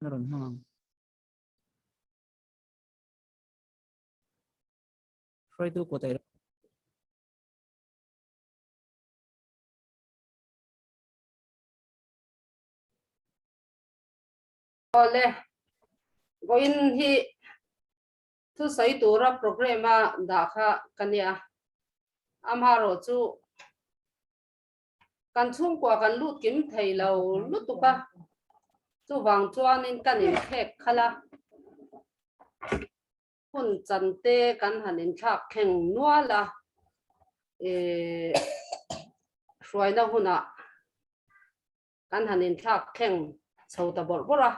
a rawn hmang ang. Hruaitu kawt ei Awle, vawiin hi thusawi tura programme a dah kha ka nia. Amaherawh chu kan chhungkua kan lut kim thei lo lutuk a, chuvang chuanin kan inkhek khalh a, hun chan te kan han inthlak thleng nual a, ih hruaina hunah kan han inthlak thleng chho ta bawrh bawrh a.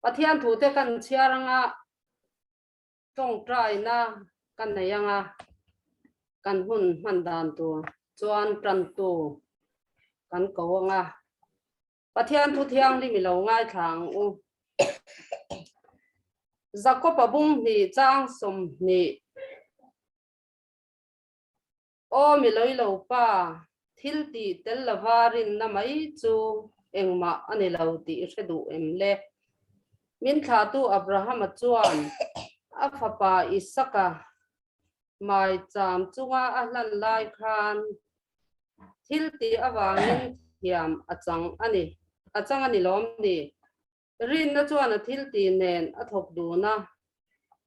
Pathian thute kan chhiar anga tawngtaina ka nei anga kan hun hman dan tur chuan tantu kan ko anga Pathian thu thianghlim i lo ngaithla ang u. Jakob-a bung hnih chang 20. Aw mi lawilo pa, thil tih tel lova rinna mai chu engmah a ni lo tih i hre duh em le? Min thlahtu Abrahama chuan a fapa Isaka maicham chunga a hlan lai khan thil tih avangin thiam a chang a ni, a chang a ni lawm ni? Rinna chuan a thiltih nen a thawk dun a,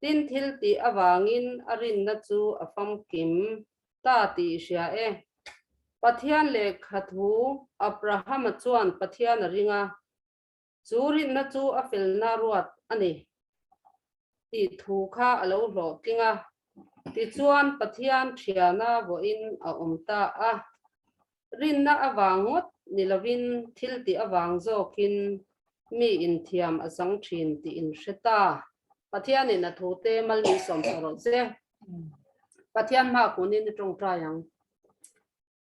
tin thiltih avangin a rinna chu a famkim ta tih i hria e. Pathian lehkha thu Abrahama chuan Pathian a ring a, chu rinna chu a felna ruat a ni tih thu kha a lo hlawhtling a, tichuan Pathian thiana vawiin a awm ta a. Rinna avang ngawt ni lovin thiltih avang zawkin mi inthiam a chang thin tih in hre ta. Pathianin a thute mal min sawm tawh rawh che. Pathian hma kunin i tawngtai ang.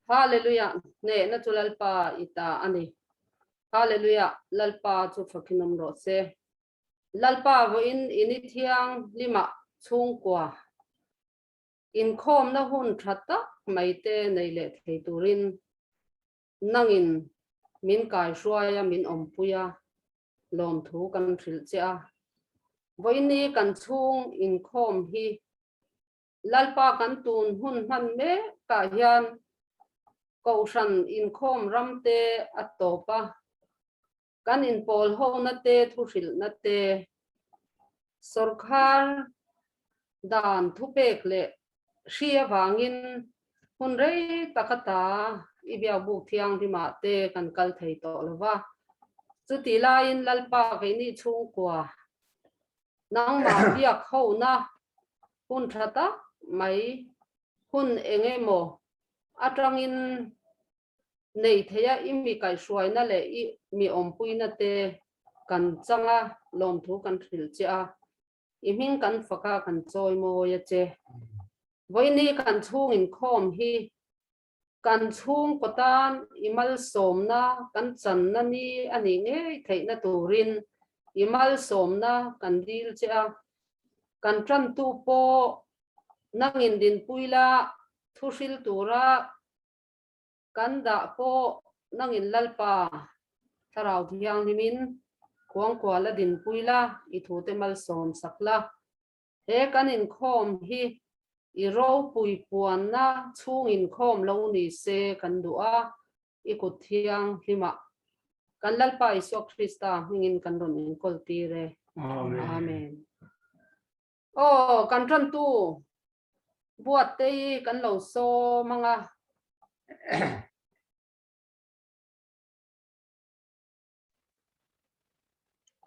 Hallelujah! Hnehna chu Lalpa i ta a ni. Hallelujah! Lalpa chu fakin awm rawh se. Lalpa vawiin in i thianghlima chhungkua Inkhawmna hun tha tak mai te nei leh thei turin nangin min kaihruai a, min awmpui a, lawmthu kan hrilh che a. Vawiini kan chhung inkhawm hi Lalpa kan tun hun hman mekah hian Kohhran inkhawm ram te a tawp a, kan inpawl hona te, thuhrilhna te, sawrkhar dan thupek leh hri avangin hun rei tak ata i biakbuk thianghlimah te kan kal thei tawh lo va. Chutih laiin Lalpa keini chhungkua nangmah biak hona hun tha tak mai hun eng emaw atangin Nei theia i mi kaihhruaina leh i mi awmpuina te kan chang a, lawmthu kan hrilh che a, i hming kan fak a, kan chawi mawi a che. Vawiini kan chhung inkhawm hi kan chhungkaw tan i malsawmna kan channa ni a nih ngei theihna turin i malsawmna kan dil che a, kan tantu pawh nangin dinpui la thuhril tura Kan dah pawh nangin Lalpa Thlarau Thianghlimin khuangkual a dinpui la, i thute malsawm sak la. He kan inkhawm hi i ropui puanna chhung inkhawm lo ni se kan duh a, i kut thianghlimah kan Lalpa Isua Krista hmingin kan rawn inkawl tir e. Amen. Aw, kan tantu Buattei kan lo sawm ang a.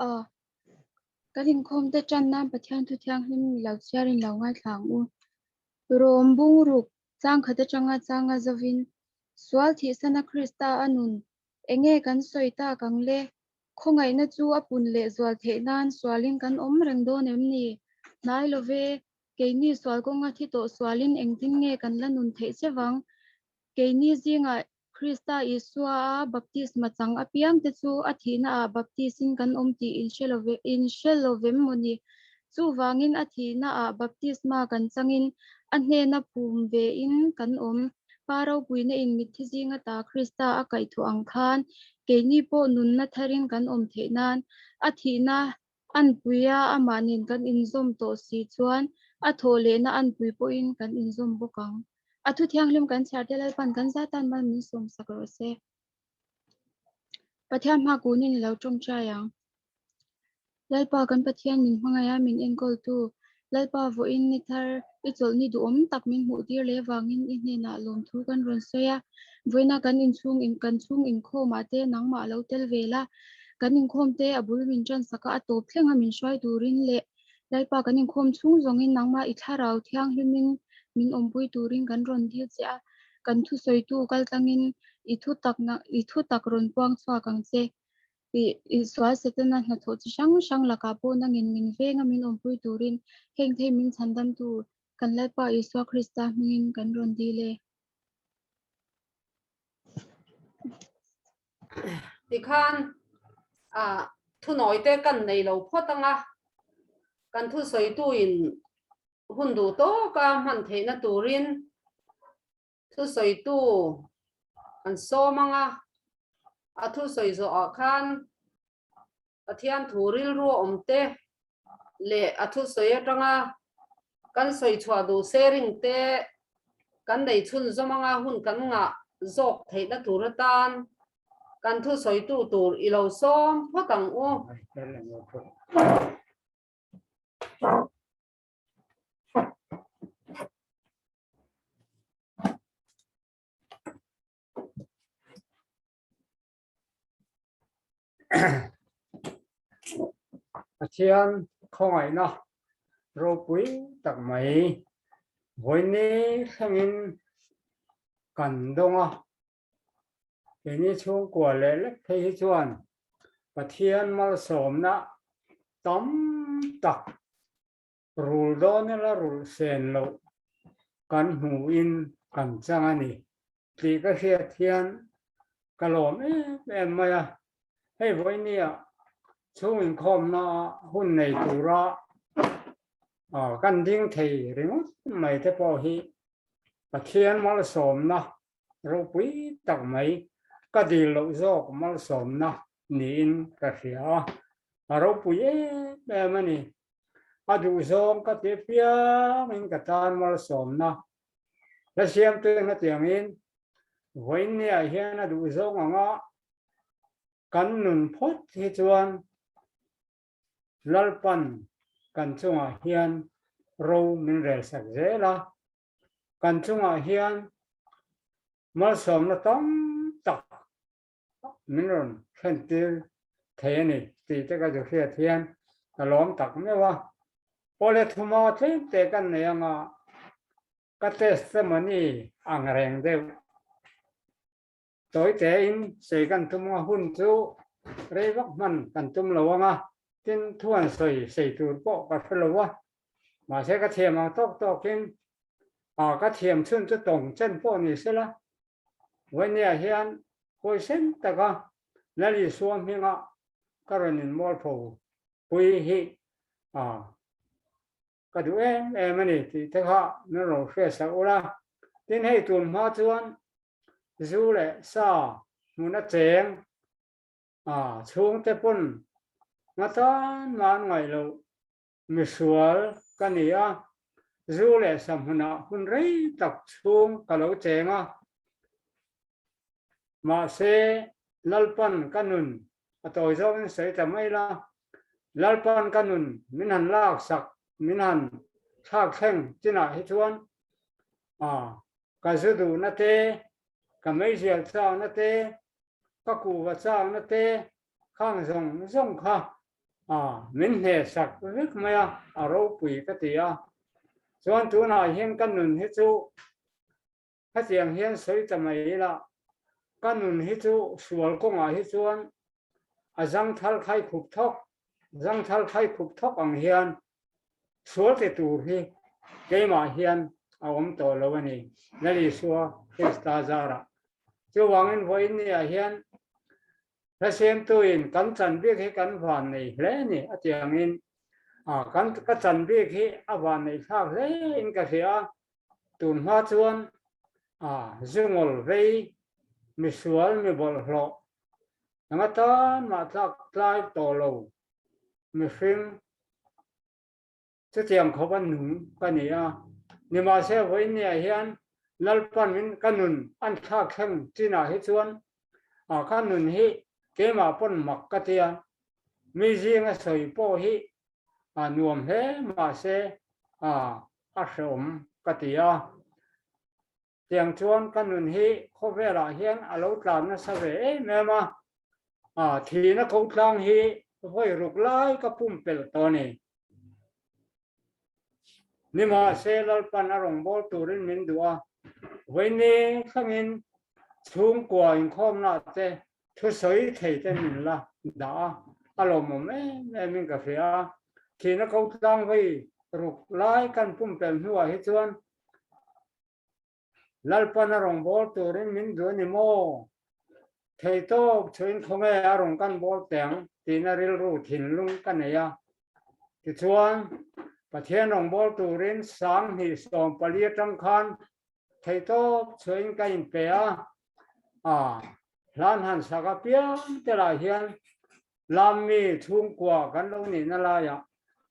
Aw, kan inkhawm te tan nan Pathian thu thianghlim ni lo chhiarin lo ngaithla ang u. Rom bungruk chang khat atanga changa zovin, Sual thihsana Krista a nun, enge kan sawi tak ang le? Khawngaihna chu a pun leh zual theih nan sualin kan awm reng dawn em ni? Hnai lo ve, keini sual kawnga thi tawh sualin engtin nge kan la nun theih che vang? Keini zingah Krista Isua a baptisma chang apiang te chu a thihna ah baptisin kan awm tih in hre lo ve, in hre lo vem maw ni? Chuvangin a thihna ah baptisma kan changin a hnena phum ve in kan awm. Pa ropuina in mitthi zinga ta Krista a kaihthawh ang khan keini pawh nunna tharin kan awm theih nan a thihna anpuia amah nen kan inzawm tawh si chuan a thawh lehna anpui pawhin kan inzawm bawk ang. A thu thianghlim kan chhiar te Lalpan kan zatan mal min sawmsak rawh se. Pathian hma kunin i lo tawngtai ang. Lalpa kan Pathian min hmangaih a, min enkawltu Lalpa vawiin ni thar i chawlhni duhawm tak min hmuh tir leh vangin i hnenah lawmthu kan rawn sawi a. Vawiina kan inchhung in kan chhung inkhawm ah te nangmah lo tel ve la, kan inkhawm te a bul min tansak a, a tawp thleng a min hruai turin leh Lalpa kan inkhawm chhung zawngin nangmah i thlarau thianghlimin min awmpui turin kan rawn dil che a, kan thusawitu kaltlangin i thu tak i thu tak rawn puang chhuak ang che. I i sual Setana hnathawh chi hrang hrang lakah pawh nangin min veng a min awmpui turin heng thei min chhandamtu kan Lalpa Isua Krista hmingin kan rawn dil e. Tikhan ah thunawi te kan nei lo phawt anga kan thusawitu in hun duh tawka hman theihna turin thusawitu an sawm anga a thusawi zawhah khan Pathian thu rilru a awm te leh a thusawi atanga kan sawi chhuah duh sharing te kan nei chhunzawm anga hun kan ngah zawk theihna tur atan kan thusawitu tur i lo sawm phawt ang u. Pathian khawngaihna ropui tak mai vawiini thlengin kan dawng a, keini chhungkua leh lek phei hi chuan Pathian malsawmna tam tak Rul dawn ila rulh sen loh kan hmuhin kan chang a ni tih ka hriat hian ka lawm em em mai a. Hei vawinia chhung inkhawmna hun nei tura kan ding thei ringawt mai te pawh hi Pathian malsawmna ropui tak mai ka dil loh zawk malsawmna niin ka hria a, a ropui em em a ni. A duhzawng ka ti piangin ka tan malsawmna hla siamtu hetiangin vawiinniah hian a duhzawng anga kan nun phawt hi chuan Lalpan kan chungah hian ro min relsak zel a, kan chungah hian malsawmna tam tak min rawn thlen tir thei a ni tih te ka zu hriat hian ka lawm tak meuh a. Pawle thuma tlem te kan nei anga ka testimony ang reng deuh. Tawi tein sei kan tum anga hun chu rei vak hman kan tum lo anga tin thu an sawi sei tur pawh ka hre lo a. Mahse ka thiam ang tawk tawkin a ka thiam chhun chu tawng chen pawh ni sela Vawinia hian huaisen taka Lal Isua hminga ka rawn inmualpho pui hi ka duh em em a ni tih te kha min rawn hriatsak ula. Tin, hei tun hma chuan zu leh sa hmuna cheng chhungte pawn ngatan mah an ngaih loh Misual ka ni a, zu leh sa hmunah hun rei tak chhung ka lo cheng a. Mahse, Lalpan ka nun a tawi zawngin sawi ta mai la, Lalpan ka nun min han laksak, min han thlak thleng chinah hi chuan ka zu duhna te, ka meizial chakna te, ka kuhva chakna te khang zawng zawng kha min hnehsak vek mai a, a ropui ka ti a. Chuan tunah hian ka nun hi chu hetiang hian sawi ta mai ila, ka nun hi chu sual kawngah hi chuan a zangthal khai khup thawk, zangthal khai khup thawk ang hian sual ti tur hi keimah hian a awm tawh lo a ni, Lal Isua Krista zarah. Chuvangin vawiin niah hian Hla-siamtuin kan chan bik hi kan van nei hle a ni a tih angin kan ka chan bik hi a van neih thlak hle in ka hria a, tun hma chuan A zungawl vei, misual mi bawlhhlawh, eng atan mah tlak tlai tawh lo mihring chutiang khawp a nung ka ni a. Nimahse vawiinniah hian Lalpan min ka nun an thlak thleng chinah hi chuan a ka nun hi keimah pawn mak ka tia, mi zinga sawi pawh hi a nuam hle mahse a a hreawm ka ti a. Tiang chuan ka nun hi khawvelah hian a lo tlan nasa ve em em a, a thihna ko tlang hi vawi ruk lai ka pumpelh tawh a ni. Nimahse Lalpan a rawngbâwl turin min duh a, vawiini thlangin chhungkua inkhawmna te thusawi thei te min la dah a, a lawmawm em emin ka hria a. Thihna ko tlang vawi ruk lai kan pumpelh hnuah hi chuan Lalpan a rawngbâwl turin min duh a ni maw? Theihtawp chhuin khawnge a rawn kan bâwl teh ang tihna rilru thinlung ka nei a. Tichuan, Pathian rawngbâwl turin 2014 atang khan theihtawp chhuin ka inpe a, a hlan han sak apiang te lah hian lammi chhungkua kan lo nihna laiah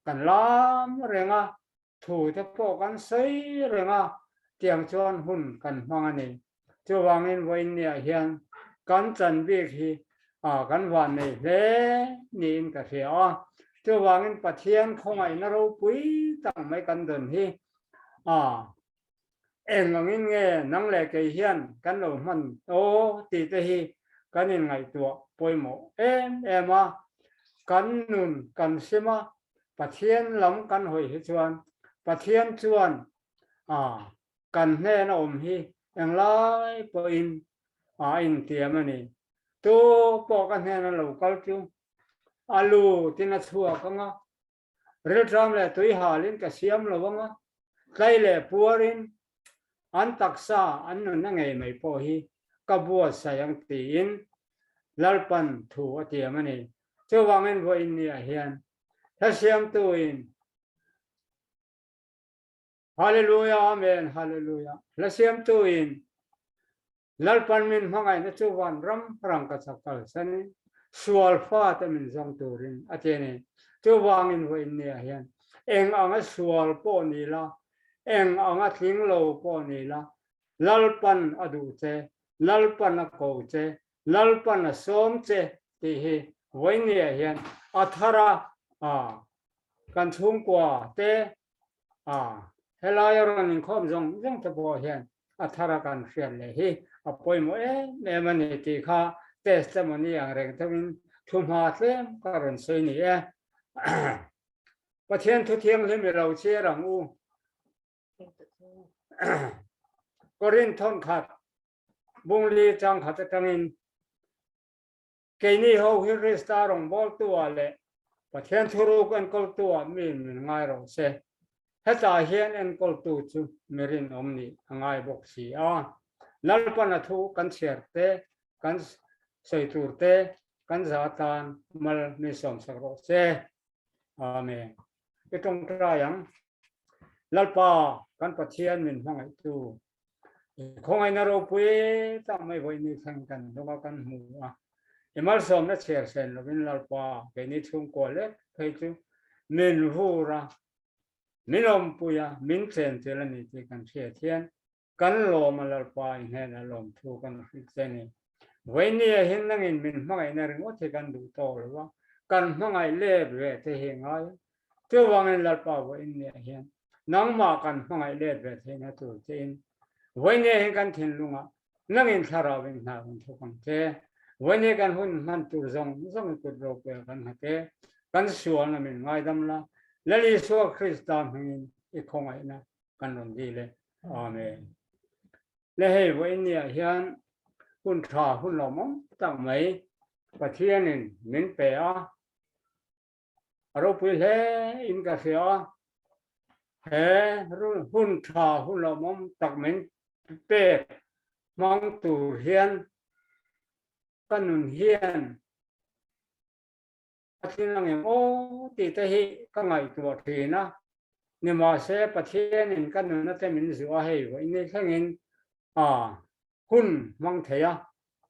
kan lam reng a, Thu te pawh kan sawi reng a, tiang chuan hun kan hmang a ni. Chuvangin vawiinniah hian kan chan bik hi kan van nei hle niin ka hria a. Chuvangin Pathian khawngaihna ropui tak mai kan dawn hi eng angin nge nang leh kei hian kan lo hman aw tih te hi kan inngaihtuah pawimawh em em a. Kan nun kan sim a, Pathian lam kan hawi hi chuan Pathian chuan a kan hnen a awm hi englai pawhin a intiam a ni. Tu pawh ka hnen a lo kal chu a lu tin a chhuak ang a, rilṭam leh tui halin ka siam lo ang a, tlai leh puarin an taksa an nunna ngei mai pawh hi ka buatsaih ang tiin Lalpan thu a tiam a ni. Chuvangin vawiin niah hian hla siamtuin Hallelujah Amen Hallelujah hla siamtuin Lalpan min hmangaihna chu van ram rang ka chak kalsanin sual fate min zawng turin a ti a ni. Chuvangin vawiin niah hian eng anga sual pawh ni la, eng anga tling lo pawh ni la, Lalpan a duh che, Lalpan a ko che, Lalpan a sawm che tih hi vawiinniah hian a thar a, a kan chhungkua te a helaia rawn inkhawm zawng zawng te pawh hian a thar a kan hriat leh hi a pawimawh em em a ni tih kha testimony ang reng theuhin thu hma tlem ka rawn sawi ni e. Pathian thu thianghlim i lo chhiar ang u. Korinth thawnkhat Bungli changkhat atangin keini ho hi Krista rawngbawltu-ah leh Pathian thuruk enkawltu-ah mi min ngai rawh se. Hetah hian enkawltu chu mi rinawm nih a ngai bawk si a. Lalpan a thu kan chhiar te, kan sawi tur te, kan za atan mal min sawmsak rawh se. Amen. I tawngtai ang. Lalpa kan Pathian min hmangaihtu Khawngaihna ropui tak mai vawiin thleng kan hlawk a, kan hmu a. I malsawmna chhiar sen lovin Lalpa keini chhungkua lek phei chu min vur a, min awmpui a, min chen tel a ni tih kan hriat hian kan lawm a Lalpa i hnenah lawmthu kan hrilh che ni. Vawiinniah hian nangin min hmangaihna ringawt hi kan duh tawk lo a, kan hmangaih let ve te hi ngai a. Chuvangin Lalpa vawiinniah hian Nangmah kan hmangaih let ve theihna tur chein vawinia hian kan thinlungah nangin thlarau in hna kan thawk ang che. Vawinia kan hun hman tur zawng zawng i kut ropui kan nghat e. Kan sualna min ngaidam la, Lal Isua Krista hmingin i khawngaihna kan rawn dil e. Amen. Le hei vawinia hian hun tha hun lawmawm tak mai Pathianin min pe a. A ropui hle in ka hria a, he hun tha hun lawmawm tak min pek hmang tur hian ka nun hian a tling ang em aw tih te hi ka ngaihtuah thin a, nimahse Pathianin ka nuna te min zuah a hei vawiin ni thlengin. A hun hmang thei a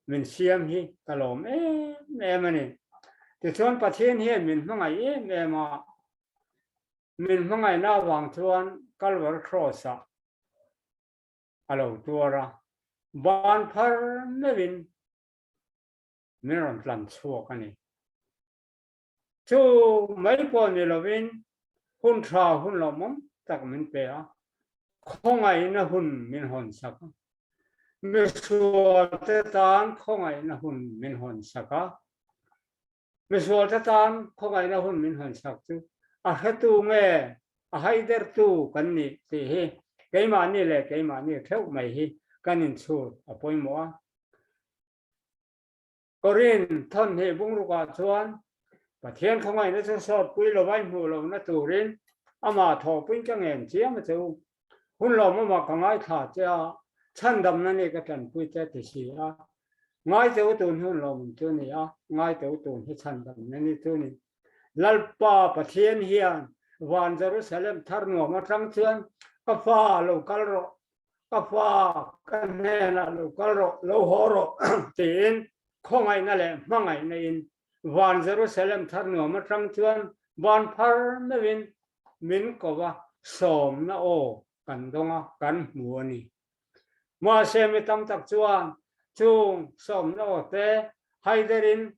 min siam hi ka lawm em em a ni. Tichuan Pathian hian min hmangaih em em a, min hmangaihna avang chuan Kalvar Cross ah a lo tuar a, ban phar meuhin min rawn tlan chhuak a ni. Chu mai pawh ni lovin hun tha hun lawmawm tak min pe a, khawngaihna hun min hawn sak a. Misualte tan khawngaihna hun min hawn sak a. Misualte tan khawngaihna hun min hawn sak chu a hretu nge a haidertu kan ni tih hi keimahni leh keimahni theuh mai hi kan inchhut a pawimawh a. Korin thawnhnih bungrukah chuan Pathian khawngaihna chu sawtpui lo vai hmuh lohna turin amah thawhpuiin ka ngen chiam a che u. Hun lawmawmah ka ngaithla che a, chhandamna ni ka tanpui che ti si a. Ngai che u tun hi hun lawmawm chu a ni a, ngai che u tun hi chhandamna ni chu a ni. Lalpa Pathian hian van Jerusalem thar nuam atang chuan ka fa lo kal rawh Ka fa ka hnenah lo kal rawh, lo haw rawh tiin khawngaihna leh hmangaihna in van Jerusalem thar nuam atang chuan van phar meuhin min ko va, sawmna aw kan dawng a, kan hmu a ni. Mahse mi tam tak chuan chung sawmna aw te haiderin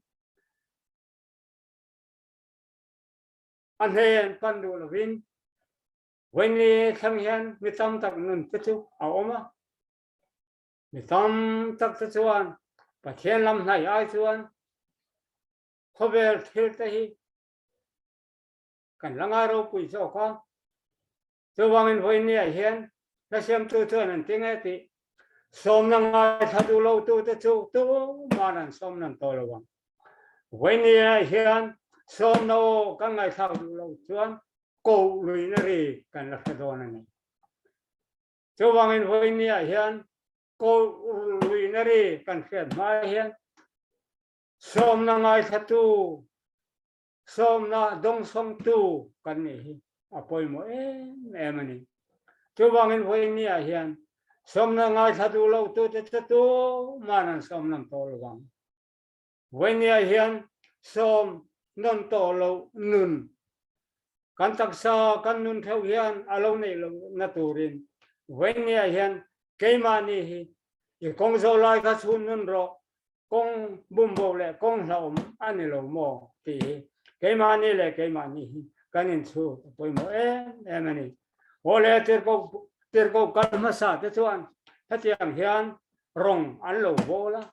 a hnen pan duh lovin Vaini thlang hian mi tam tak nun te chu a awm a. Mi tam tak te chuan Pathian lam hnaih ai chuan khawvel thil te hi kan la ngai ropui zawk a. Chuvangin vawinia hian hlasiamtu chuan an ti nge tih sawmna ngaithla duh lo tu te chu tuman an sawm nan tawh lo ang. Vawinia hian sawmna aw kan ngaithlak duh lo chuan koh luihna ri kan la hre dawn a ni. Chuvangin vawinia hian koh luihna ri kan hriat hma hian sawmna ngaithlatu, sawmna dawngsawngtu kan nih hi a pawimawh em em a ni. Chuvangin vawinia hian sawmna ngaithla duh lotute chu tuman an sawm nan tawh lo vang. Vawinia hian sawm nawn tawh loh nun kan taksa kan nun theuh hian a lo neih loh na turin vawinia hian keimahni hi i kawng zawh lai kha chhun nun rawh, kawng bumbo leh kawng hlauhawm a ni lo maw tih hi keimahni leh keimahni hi kan inchhut a pawimawh em em a ni. Aw le tirhkoh tirhkoh kal hmasa te chuan hetiang hian rawng an lo bawl a.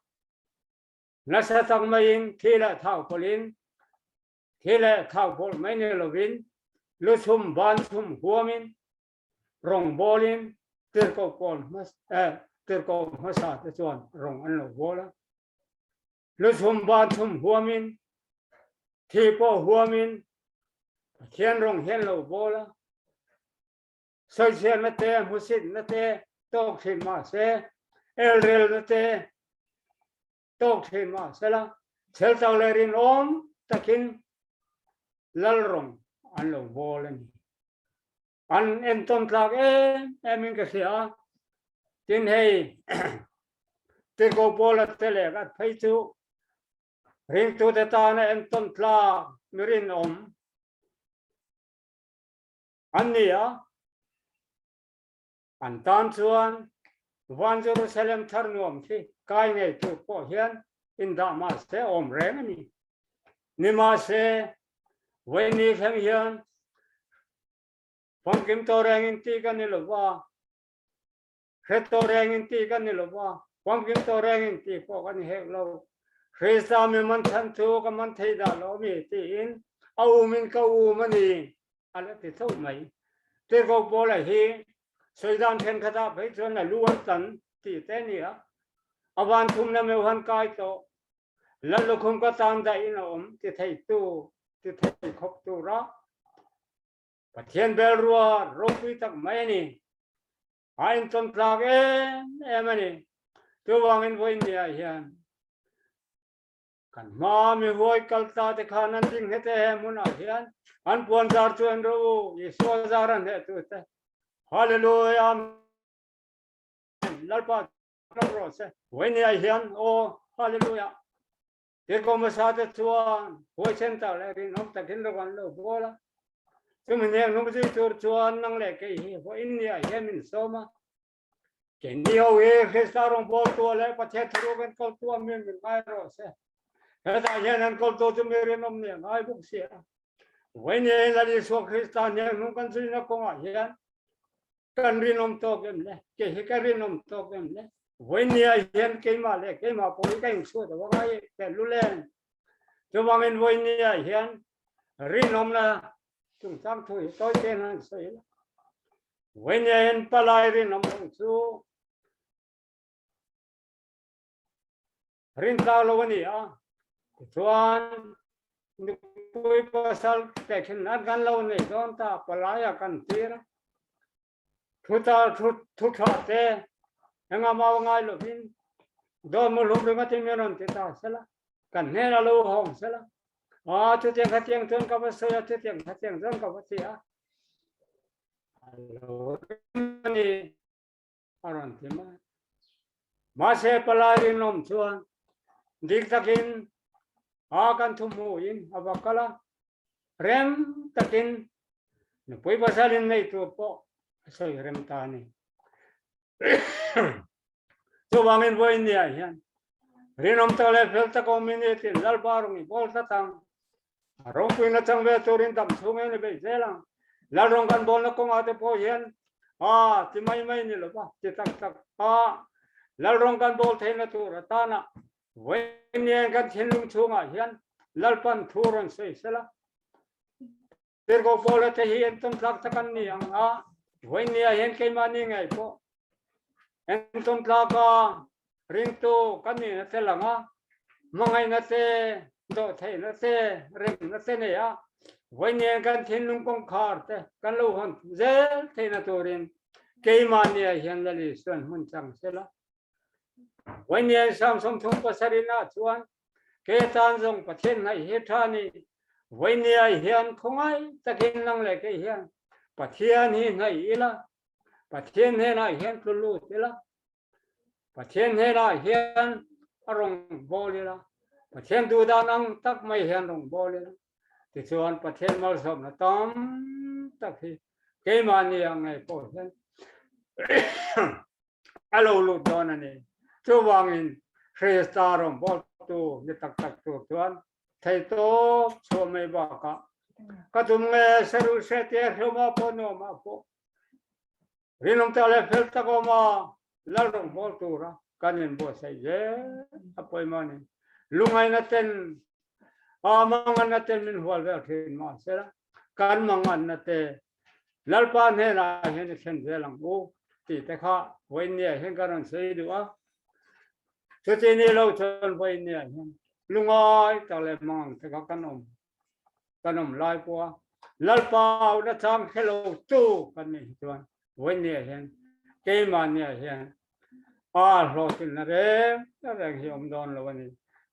Nasa tak maiin thi leh thau pawlhin, thi leh thau pawlh mai ni lovin, lu chhum ban chhum huamin, rawng bawlin tirhkoh pawl tirhkoh hmasa te chuan rawng an lo bawl a. Lu chhum ban chhum huamin, thi pawh huamin Pathian rawng hian lo bawl a. Sawichhiatna te, hmusitna te tawk thin mah se, elrelna te tawk thin mah sela, chheltak leh rinawm takin Lalrawng an lo bawl a ni. An entawn tlak em emin ka hria a, tin hei Tirhkoh Paula te leh at phei chu ringtute tana entawn tlak mi rinawm An ni a, an tan chuan Van Jerusalem thar nuam khi kai ngei tur pawh hian indah mah se awm reng a ni. Nimahse, vawiini thleng hian famkim tawh rengin tih ka ni lo va, hre tawh rengin tih ka ni lo va, famkim tawh rengin tih pawh ka ni hek lo. Krista mi man chhan chu ka man thei dah lo mi tiin a umin ka um a ni a la ti tho mai. Tirhkoh Paula hi sawi dan thenkhatah phei chuan a lu an tan tih te a ni a, a van thumna meuh han kai tawh, Lal lukhum ka tan daih in a awm ti theitu, ti thei khawp tura Pathian bel rua ropui tak mai a ni. A intawn tlak em em a ni. Chuvangin vawiin hian Kan hma mi huai kal ta te khan an ding hete he hmunah hian an puan zar chu en rawh u, Isua zar an hneh tu te. Hallelujah Amen. Lalpa. hlauh rawh se. Vawinia hian aw Hallelujah Tirhkoh hmasa te chuan huaisen tak leh rinawm takin rawng an lo bawl a. Chumi hniang hnung zui tur chuan nang leh kei hi vawiin nia hian min sawm a. Keini ho hi Krista rawngbawltu leh Pathian thuruk an kawltu a min min ngai rawh se. Hetah hian an kawltu chu mi rinawm nia ngai bawk si a. Vawiin nia Lal Isua Krista hniang hnung kan zuina kawngah hian kan rinawm tawk em le? Kei hi ka rinawm tawk em le? Vawiin nia hian keimah leh keimah pawh hi ka inchhuah lo a ngai teh luleng. Chuvangin vawiin nia hian rinawmna chungchang thu hi tawi te han sawi la. Vawiin nia hian palai rinawm ang chu Rintlak lo a ni a, tichuan nupui pasal tehkhin an kan lo nei dawn ta, palai a kan tir a, thu tar thu thu tha te enga mau ngai lovin dawn mu hlum ringawt in min rawn ti ta sela, kan hnen a lo hawng sela, a chutiang khatiang chuan ka va sawi a, chutiang khatiang chuan ka va ti a, a lo ring a ni. a rawn ti mai. Mahse palai rinawm chuan dik takin a kan thu hmuhin a va kal a, rem takin nupui pasalin nei tur pawh a sawi rem ta a ni. Chuvangin vawiin niah hian rinawm tak leh fel tak awmin i tin Lalpa rawng i bawl tlat ang. A ropuina chang vel turin dam chhung en i beih zel ang. Lal rawng kan bawlna kawngah te pawh hian a ti mai mai ni lo va, ti tak tak a Lal rawng kan bawl theihna tur atana vawiin kan thinlung chhungah hian Lalpan thu rawn sawi sela. Tirhkoh Paula te hi entawn tlak tak an ni ang a, vawiin hian keimahni ngei pawh entawn tlaka ringtu kan nihna te lang a, hmangaihna te, dawhtheihna te, remna te nei a, vawiin kan thinlung kawngkhar te kan lo hawn zel theihna turin keimahni ah hian Lal Isuan hmun chang sela. Vawiin Sam 37 ah chuan Ke tan zawng Pathian ngaih hi tha ni. Vawinia hian khawngaih takin lang leh kei hian Pathian hi ngaih ila, Pathian hnenah hian tlu lut ila, Pathian hnenah hian a rawn bawl ila, Pathian duhdan ang tak mai hian rawn bawl ila, tichuan Pathian malsawmna tam tak hi keimahni ang ngei pawh hian a lo lut dawn a ni. Chuvangin Krista rawngbawltu ni tak tak tur chuan theihtawp chhuah mai bakah ka tum nge saruh hre te hlawma pawh nuamah pawh rinawm tak leh fel tak awma lal rawngbâwl tura kan inbuatsaih zel a pawimawh a ni. Lungaina ten a manganna ten min hual vel thin mahsela kan manganna te Lalpa hnenah hian i thlen zel ang u tih te kha vawiinniah hian ka rawn sawi duh a. Chuti ni lo chuan vawiinniah hian lungai tak leh mangang te kha kan awm kan awm lai pawh a Lalpa auhna chang hre lo tu kan nih hi chuan vawiinniah hian keimahniah hian a hlawhtlinna reng reng hi awm dawn lo a ni.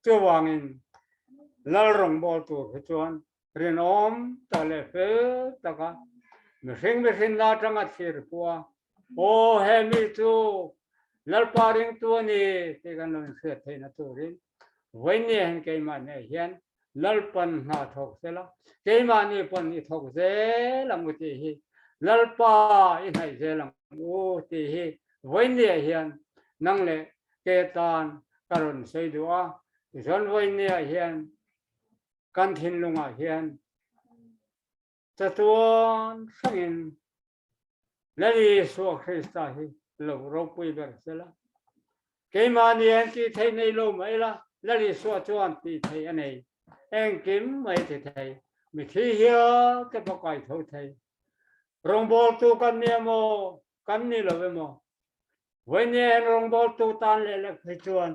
Chuvangin Lal rawngbâwl tur hi chuan Rinawm tak leh fel taka mihring mihrinna atanga thlir pawh a, Aw he mi chu Lalpa ringtu a ni tih kan lo inhriat theihna turin vawiin hian keimahni hian Lalpan hna thawk sela, keimahni pawn i thawk zel ang u tih hi, Lalpa i hnaih zel ang u tih hi vawiin hian nang leh ke tan ka rawn sawi duh a, tichuan vawiin hian Kan thinlungah hian chatuan hrangin Lal Isua Krista hi lo ropui ber sela. Keimahni an tih theih nei lo mai la, Lal Isua chuan tih theih a nei. Engkim mai ti thei, mithi hial te pawh kai tho thei. Rawngbawltu kan ni emaw, kan ni lo emaw, vawinia hian rawngbawltu tan leh lek phei chuan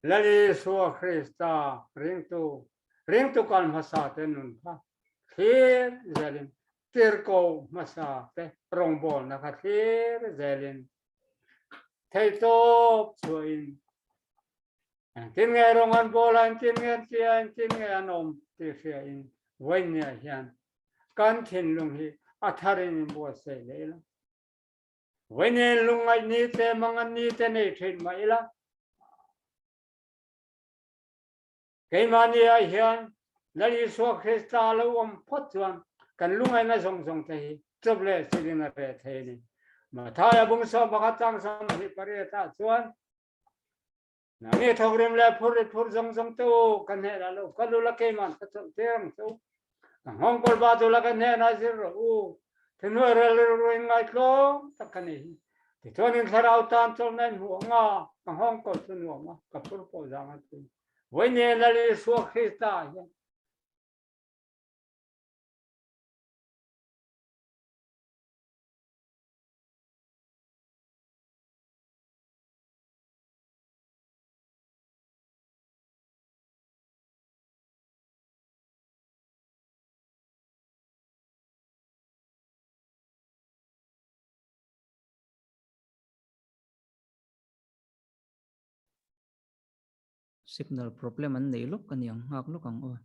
Lal Isua Krista ringtu, ringtu kal hmasa te nun kha thlir zelin, tirhkoh hmasa te rawngbawlna kha thlir zelin, theihtawp chhuahin engtin nge rawng an bawl a, engtin nge an ti a, engtin nge an awm tih hriain vawinia hian kan thinlung hi a tharin inbuatsaih leh ila. Vawiin lungngaih ni te mangan ni te nei thin mah ila, keimahni ah hian Lal Isua Krista lo awm phawt chuan kan lungngaihna zawng zawng te hi chawp leh chilhin a reh thei a ni. Mathaia bung 11 chang 28 ah chuan, Nangni thawkrim leh phur i phur zawng zawng te u, ka hnenah lo kal u la keiman ka chawlh tir ang che u. Ka nghawng kawl ba tu la ka hnenah zir rawh u. Thuhnuai rel rilru in ngaitlawm tak ka ni hi. Tichuan in thlarau tan chawlhna in hmuh ang a, ka nghawng kawl chu nuam a, ka phur pawh zang a tui. Vawiin Lal Isua Krista ah hian Signal problem an nei lawk a niang nghak lawk ang aw.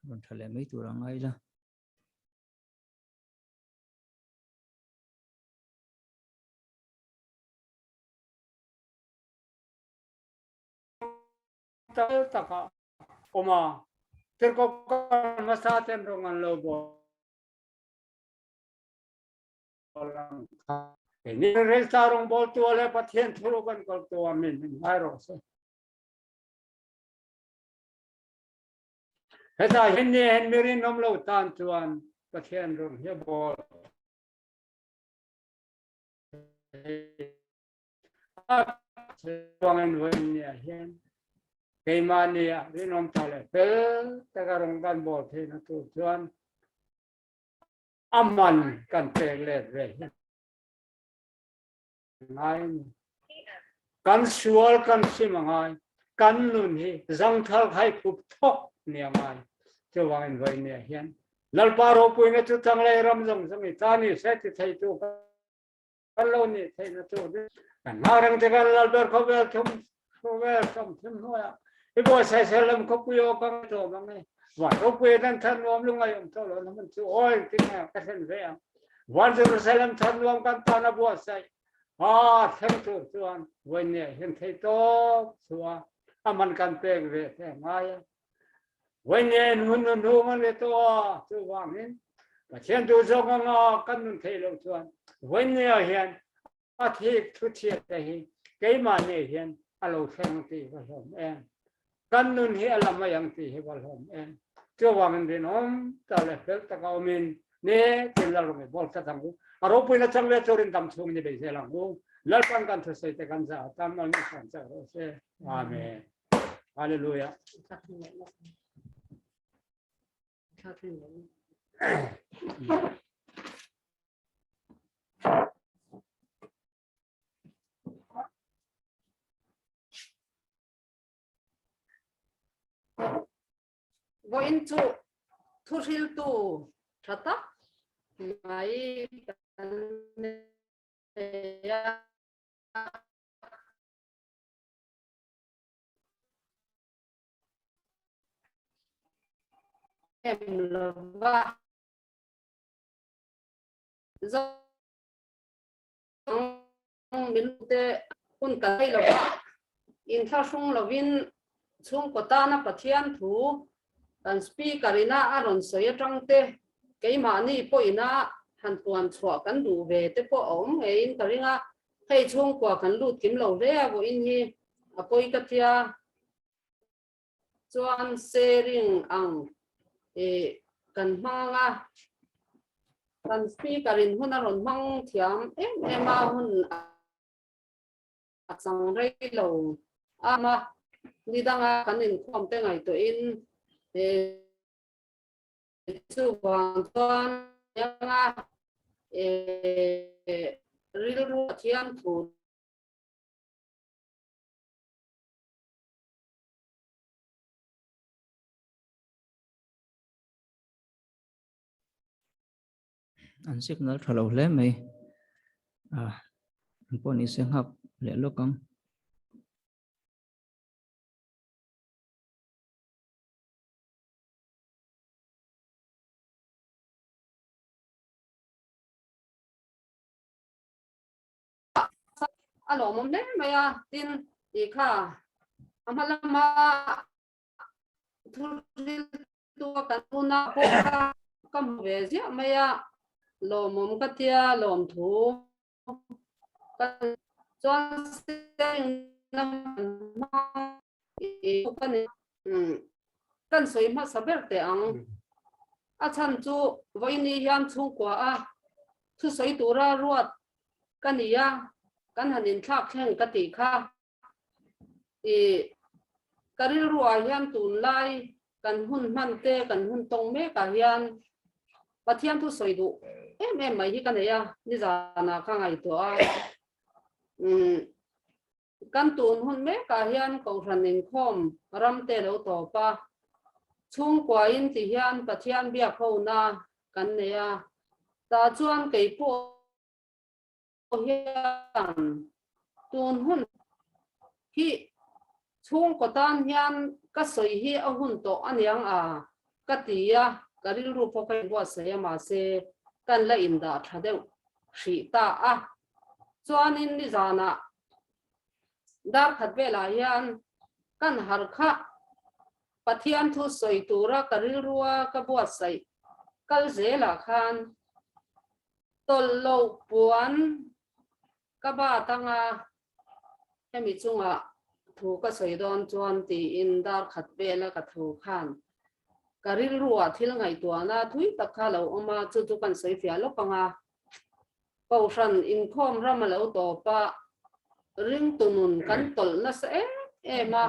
Rawn tha leh mai tur a ngai la. Tal taka awm a, tirhkoh kal hmasa ten rawng an lo bawl ang kha. Keini Krista rawngbawltu leh Pathian thuruk an kaltu a min min ngai rawh se. Hetah hian ni hen mi rinawm lo tan chuan Pathian rawng hi a bawl Chuangin vawiin ni ah hian keimahni ah rinawm tha leh fel taka rawng kan bawl theihna tur chuan a man kan pek let ve hi ngai a ni. Kan sual kan sim a ngai, kan nun hi zangthal khai khup thawk ni a ngai. Chuvangin vawiin ni ah hian Lalpa ropuina chu changlei ram zawng zawng i ta ni se ti theitu kan lo nih theihna tur ding kan hma reng te kan lal ber khawvel thum khawvel som thim hnuaiah i buai sai lam khawpui aw ka ngai tawh mang e van ropui dan than nuam lungai om tawh lo na man chu oi tin nge ka thlen ve ang van Jerusalem than nuam kan tan a buatsaih a thleng tur chuan vawiin ni ah hian thei tawp chua a man kan pek ve te ngai a Vawiin ni ah hun nun hung an ve tawh a, chuvangin Pathian duh zawk anga kan nun theih loh chuan vawiin ni ah hian a thik thu chhiat te hi keimah nei hian a lo thleng tih va hlawm em. Kan nun hi a la mai ang tih hi va hlawm em. Chuvangin rinawm tak leh fel taka awmin ne tin Lalrungi bawl tlat ang u. A ropuina chang ve turin dam chhungin i bei zel ang u. Lalpan kan thusawi te kan zah atan malmi hram chak rawh se. Amen. Hallelujah. Vawiin chu thuhriltu tha tak mai kan nei a. Em lova zawng min te hun kan nei lova inthlahrung lovin chhungkaw tana Pathian thu kan speaker ina a rawn sawi atang te keimahni pawhina han puan chhuah kan duh ve te pawh a awm ngeiin ka ring a. Hei chhungkua kan lut kim lo hle a vawiin hi a pawi ka tia chuan sharing ang ih kan hmang a, kan speaker in hun a rawn hmang thiam em em a hun a chang rei lo am a, ni danga kan inkhawm te ngaihtuah in ih Chuvang chuan anga rilru a thiam thu An signal tha lo hle mai. Ah, an pawh ni se nghak leh lawk ang. a lawmawm hle mai a, tin tih kha a hma lama thuril tua kan una pawh kha ka hmu ve ziah mai a, lawmawm ka tia lawmthu kan chuan kan sawi hmasa ber teh ang. A chhan chu vawiini hian chhungkua a thusawi tura ruat ka ni a, kan han inthlak thleng ka tih kha. I ka rilruah hian tunlai kan hun hman te, kan hun tawng mekah hian Pathian thu sawi duh em em mai hi ka nei a, nizanah ka ngaihtuah a. Umm kan tun hun mekah hian Kohhran inkhawm ram te lo tawp a, chhungkuain ti hian Pathian biak hona kan nei a, tah chuan kei pawh hian tun hun hi chhungkaw tan hian ka sawi hi a hun tawh aniang a ka ti a, ka rilru pawh ka inbuatsaih a mahse kan la indah tha deuh hrih ta a. Chuanin nizanah dar khat velah hian kan har kha Pathian thu sawi tura ka rilrua ka buatsaih kal zelah khan Tawlh loh puan ka bat anga hemi chungah thu ka sawi dawn chuan tiin dar khat vela ka tho khan ka rilruah thil ngaihtuahna thui tak kha lo awm a, chu chu kan sawi fiah lawk anga Kohhran inkhawm ram a lo tawp a, ringtu nun kan tawlh nasa em em a,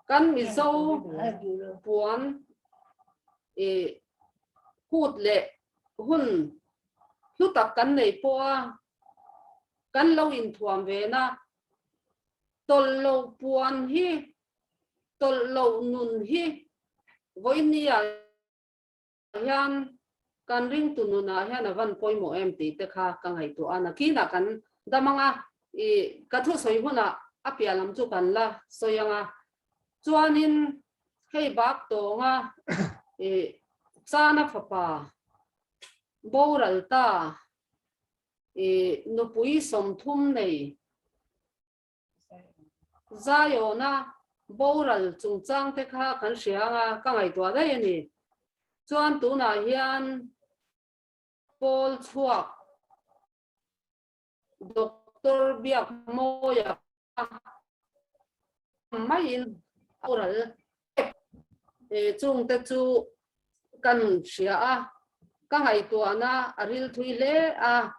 kan Mizo puan ih kut leh hun hlu tak kan nei pawh a, kan lo inthuam ve na. Tawlh loh puan hi, tawlh loh nun hi vawinia hian kan ringtu nunah hian a van pawimawh em tih te kha ka ngaihtuah a, nakinah kan dam ang a, i ka thusawi hunah a piah lam chu kan la sawi ang a, chuanin Hei bak tawnga i chana fapa boral ta i nupui 30 nei Zaiawna boral chungchang te kha kan hria anga ka ngaihtuah daih a ni. Chuan tunah hian pawl chhuak Doctor Biakmawia maiin a boral chungte chu kan hria a, ka ngaihtuahna a ril thui hle a,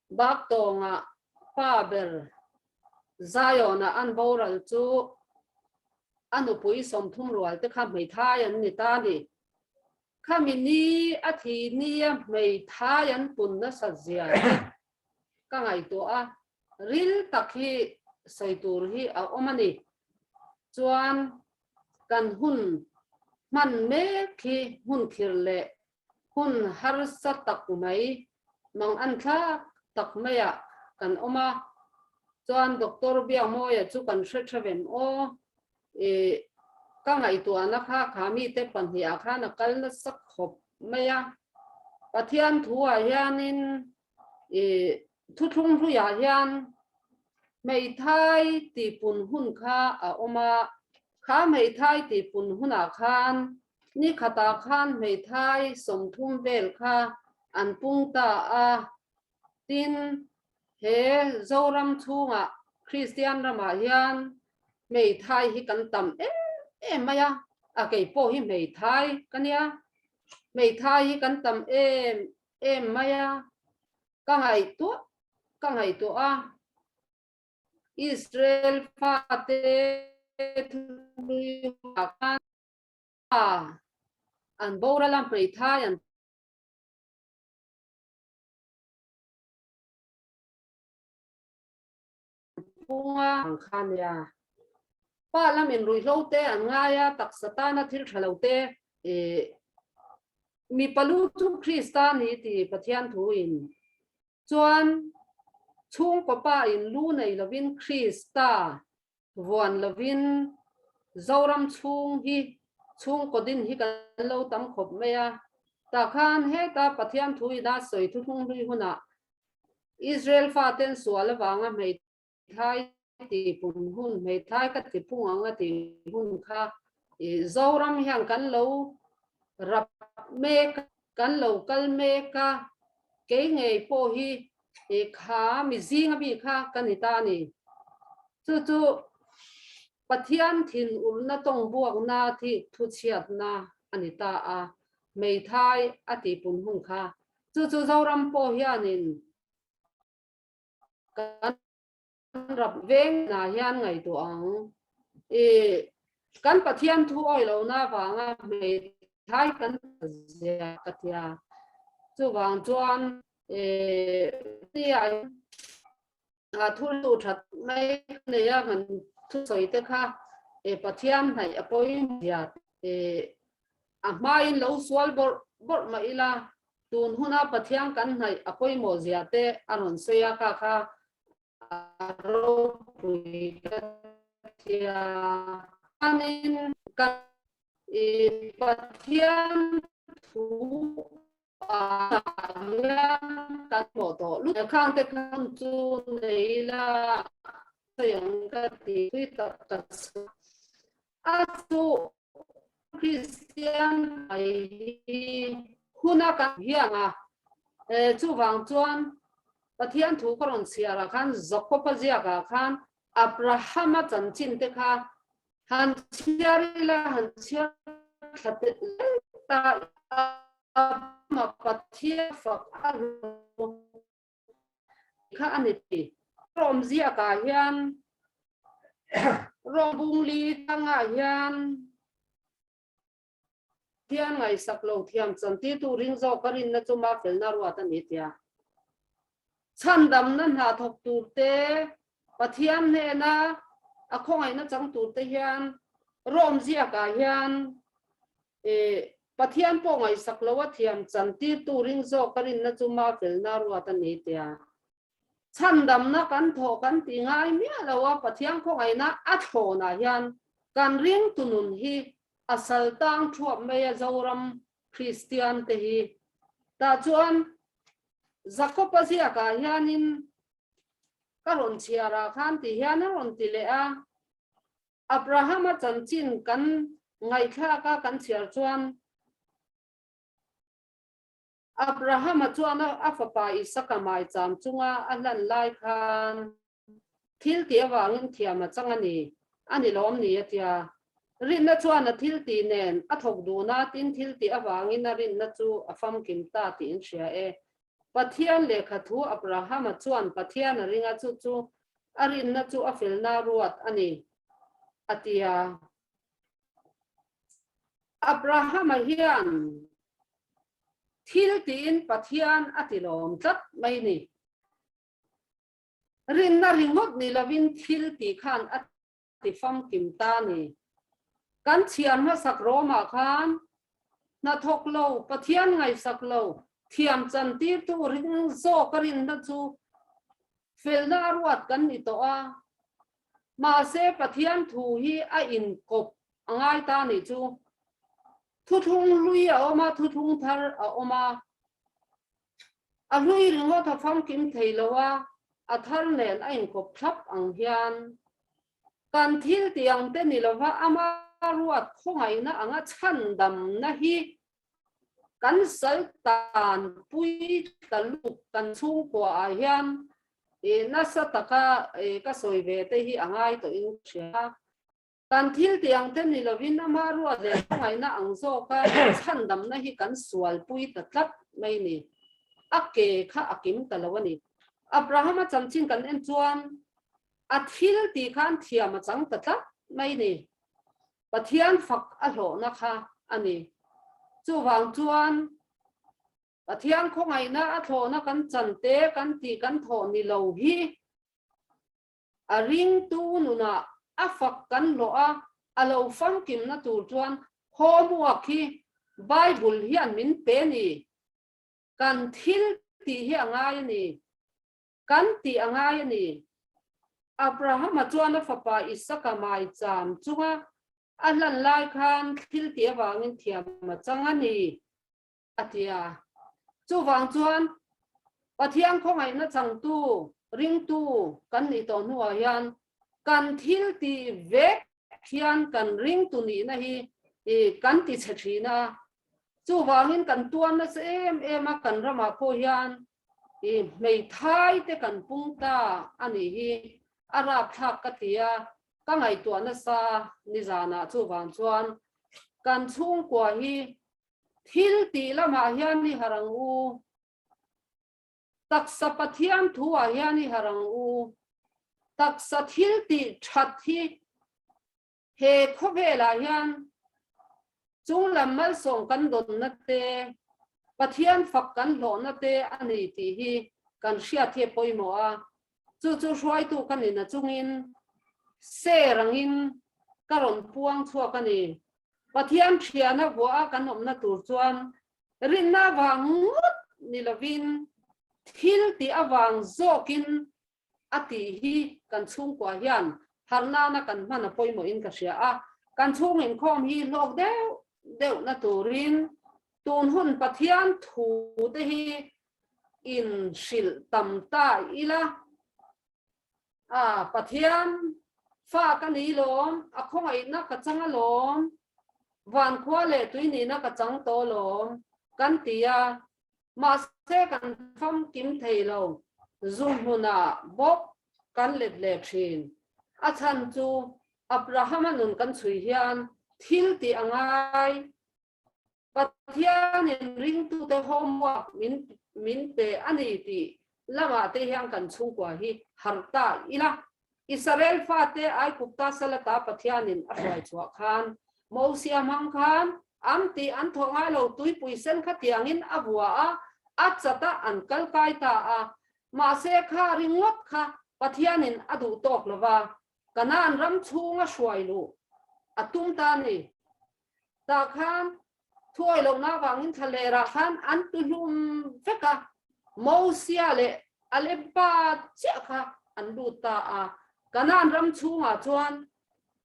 Baktawnga pa ber Zion-a an boral chu a nupui 30 rual te kha hmeithai an ni ta a ni. Khami ni a thi nia hmeithai an pun nasat zia hi ka ngaihtuah a, ril tak hi sawi tur hi a awm a ni. Chuan kan hun hman mek hi hmun khir leh hun harsa tak mai, mang an thlak tak maiah kan awm a. Chuan Doctor Biakmawia chu kan hre tha vem aw. I ka ngaihtuahna kha kha mite pahnihah khan a kal nasa khawp mai a. Pathian thuah hianin i thuthlung hluiah hian hmeithai tihpun hun kha a awm a. Kha hmeithai tihpun hunah khan ni khatah khan hmeithai 30 vel kha an pung ta a. Tin, he Zoram chhungah Kristian ramah hian hmeithai hi kan tam em em mai a, a kei pawh hi hmeithai ka nia, hmeithai hi kan tam em em mai a, ka ngaihtuah ka ngaihtuah a, Israel fate thuthlui hunah khan an boral a hmeithai an Punga ang kha nia. Pa lamin ruihhlo te an ngai a, taksa tana thil tha lo te ih mipa lu chu Krista ni ti Pathian thu in chuan chhungkaw pa in lu nei lovin Krista vuan lovin Zoram chhung hi chhungkaw din hi kan lo tam khawp mai a, tah khan heta Pathian thu ina sawi thuthlung hlui hunah. Israel faten sual avanga hmeithai ti pun hun, hmeithai ka ti phung ang a ti hun kha Zoram hian kan lo rap mek a, kan lo kal mek a, kei ngei pawh hi kha mi zinga mi kha ka ni ta a ni. Chu chu Pathian thinurna tawngbuakna thih thuchhiatna a ni ta a, hmeithai a tih pun hun kha. Chu chu Zoram pawh hianin kan rap veng ah hian ngaihtuah ang. I kan Pathian thu awi lohna avanga hmeithai kan zia ka tia. Chuvang chuan i A thu luh that mai nei a kan thusawi te kha e Pathian hnaih a pawimawh e a hmain lo sual bawrh bawrh mah ila tun huna Pathian kan hnaih a pawimawh zia te a rawn sawi a kha kha a ropui ka tia. Chuanin kan i Pathian thu kan hmuh tawh lut khang te khan chu nei ila sawi ang ka ti tui tak tak a chu Kristian mai hi huna kan hiang a chuvang chuan Pathian thu ka rawn chhiar ah khan Jakob-a ziak ah khan Abraham-a chanchin te kha Han chhiar ila, han chhiar thla tel ta ila, Pathian fak a hlawh kha a ni ti. Rawm ziakah hian, rawm bung li tangah hian Pathian ngaihsak lo thiam chantirtu ring zawk a rinna chu mafelna ruat a ni tia. Chhandamna hna thawk turte Pathian hnena a khawngaihna chang turte hian Rom ziakah hian Pathian pawh ngaihsak lo a thiam chantirtu ring zawk a rinna chu mafelna ruat a ni tia. Chhandamna kan thawh kan ti ngai miah lo a, Pathian khawngaihna a thlawnah hian kan ringtu nun hi a sal tang thuap mai a Zoram Kristian te hi. Tah chuan Jakob-a ziakah hianin ka rawn chhiarah khan ti hian a rawn ti leh a, Abraham-a chanchin kan ngaihthlak a kan chhiar chuan, Abrahama chuan a fapa Isaka maicham chunga a hlan lai khan thil tih avangin thiam a chang a ni, a ni lawm ni a tia. Rinna chuan a thil tih nen a thawk dun a, tin thil tih avangin a rinna chu a famkim ta tih in hria e. Pathian lehkha thu Abrahama chuan Pathian a ring a, chu chu a rinna chu a felna ruat a ni, a tia. Abrahama hian thil tiin Pathian a ti lawm tlat mai ni. Rinna ringawt ni lovin thil tih khan a ti famkim ta ni. Kan chhiar hmasak Rome-ah khan hnathawk lo, Pathian ngaihsak lo, thiam chantirtu ring zawk a rinna chu felna a ruat kan ni tawh a. Mahse Pathian thu hi a inkawp a ngai ta nih chu. Thuthlung hlui a awm a, thuthlung thar a awm a. A hlui ringawt a famkim thei lo a, a thar nen a inkawp thlap ang hian kan thil tih ang te ni lova ama ruat khawngaihna anga chhandamna hi kan sal tanpui ta luk kan chhungkua ah hian nasa taka ka sawi ve te hi a ngai tawh in ka hria. Kan thil tih ang te ni lovin ama ruat leh hmangaihna ang zawka chhandamna hi kan sualpui ta tlat mai ni. A ke kha a kim ta lo a ni. Abrahama chanchin kan en chuan a thil tih khan thiam a chang ta tlat mai ni. Pathian fak a hlawhna kha a ni. Chuvang chuan Pathian khawngaihna a thlawhna kan chan te kan tih kan thawh ni lo hi A ringtu nunah a fak kan hlawh a, a lo famkimna tur chuan homework hi Bible hian min pe ni. Kan thil tih hi a ngai a ni. Kan tih a ngai a ni. Abrahama chuan a fapa Isaka maicham chunga a hlan lai khan thil tih avangin thiam a chang a ni, a ti a. Chuvang chuan. Pathian khawngaihna changtu, ringtu kan nih tawh hnuah hian kan thil tih vek hian kan ringtu nihna hi kan ti chhe thin a. Chuvangin kan tuar nasa em em a, kan ramah pawh hian hmeithai te kan pung ta a nih hi a rapthlak ka ti a, ka ngaihtuah nasa nizanah chuvang chuan kan chhungkua hi thil tih lamah hian i harh ang u. Taksa Pathian thuah hian i harh ang u. Taksa thil tih that hi he khawvelah hian chunglam malsawm kan dawnna te, Pathian fak kan hlawhna te a ni tih hi kan hriat hi a pawimawh a. Chu chu hruaitu ka nina chungin ser angin ka rawn puang chhuak a ni. Pathian thiana vuah a kan awmna tur chuan Rinna avang ngawt ni lovin thil tih avang zawkin a tih hi kan chhungkua hian harh nana kan hman a pawimawhin ka hria a. Kan chhung inkhawm hi hlawk deuh deuhna turin tun hun Pathian thu te hi inhrilh tam ta ila. A, Pathian fa ka ni lawm, a khawngaihna ka chang alawm, vankhua leh tui nihna ka chang tawh alawm, kan ti a. Mahse kan famkim thei lo, zu hmunah bawk kan let leh thin. A chhan chu Abrahama nun kan chhui hian thil tih a ngai. Pathianin ringtute homework min min pe a ni tih lamah te hian kan chhungkua hi harh ta ila. Israel fate Aigupta salata Pathianin a hruai chhuah khan Mosia hmang khan an tih an thawh ngai lo tuipui sen kha tiangin a vua a, a chat a an kal kai ta a. Mahse kha ringawt kha Pathianin a duh tawk lova Kanaan ram chhunga hruai luh a tum ta a ni. Tah khan thuawi lohna avangin thlalerah khan an tuhlum vek a, Mosia leh Aleba chiah kha an lut ta a. Kanaan ram chhungah chuan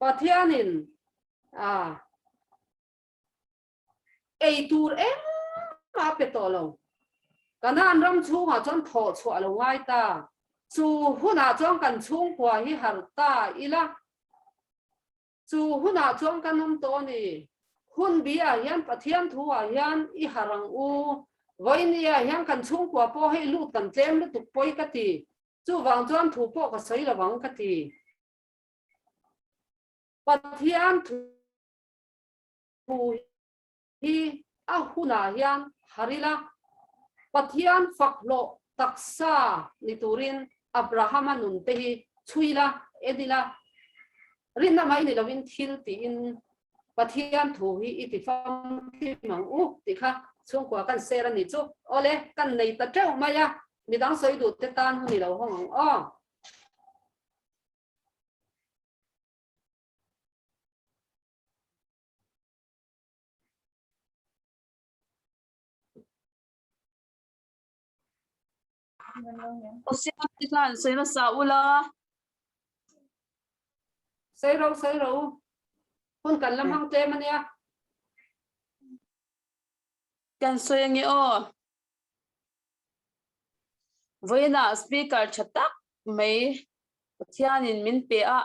Pathianin a ei tur engmah a pe tawh lo. Kanaan ram chhungah chuan thawh chhuah a lo ngai ta. Chu hunah chuan kan chhungkua hi harh ta ila. Chu hunah chuan kan awm tawh a ni. Hun bi ah hian Pathian thu ah hian i harh ang u. Vawiini ah hian kan chhungkua pawh hei lut kan tlem lutuk pawi ka ti. Chuvang chuan thu pawh ka sawi lo ang ka ti. Pathian thu hi a hunah hian harh ila, Pathian fak hlawh taksa ni turin Abrahama nun te hi chhui ila, en ila, rinna mai ni lovin thil tiin Pathian thu hi i ti famkim ang u tih kha chhungkua kan ser a ni chu. Awle, kan nei ta teuh mai a, midang sawi duh te tan hun i lo hawng ang aw. Khan sawi hmasa ula. Sawi ro sawi ro. Hun kan la hmang tlem ania. Kan sawi ange aw. Vawiinah speaker tha tak mai Pathianin min pe a.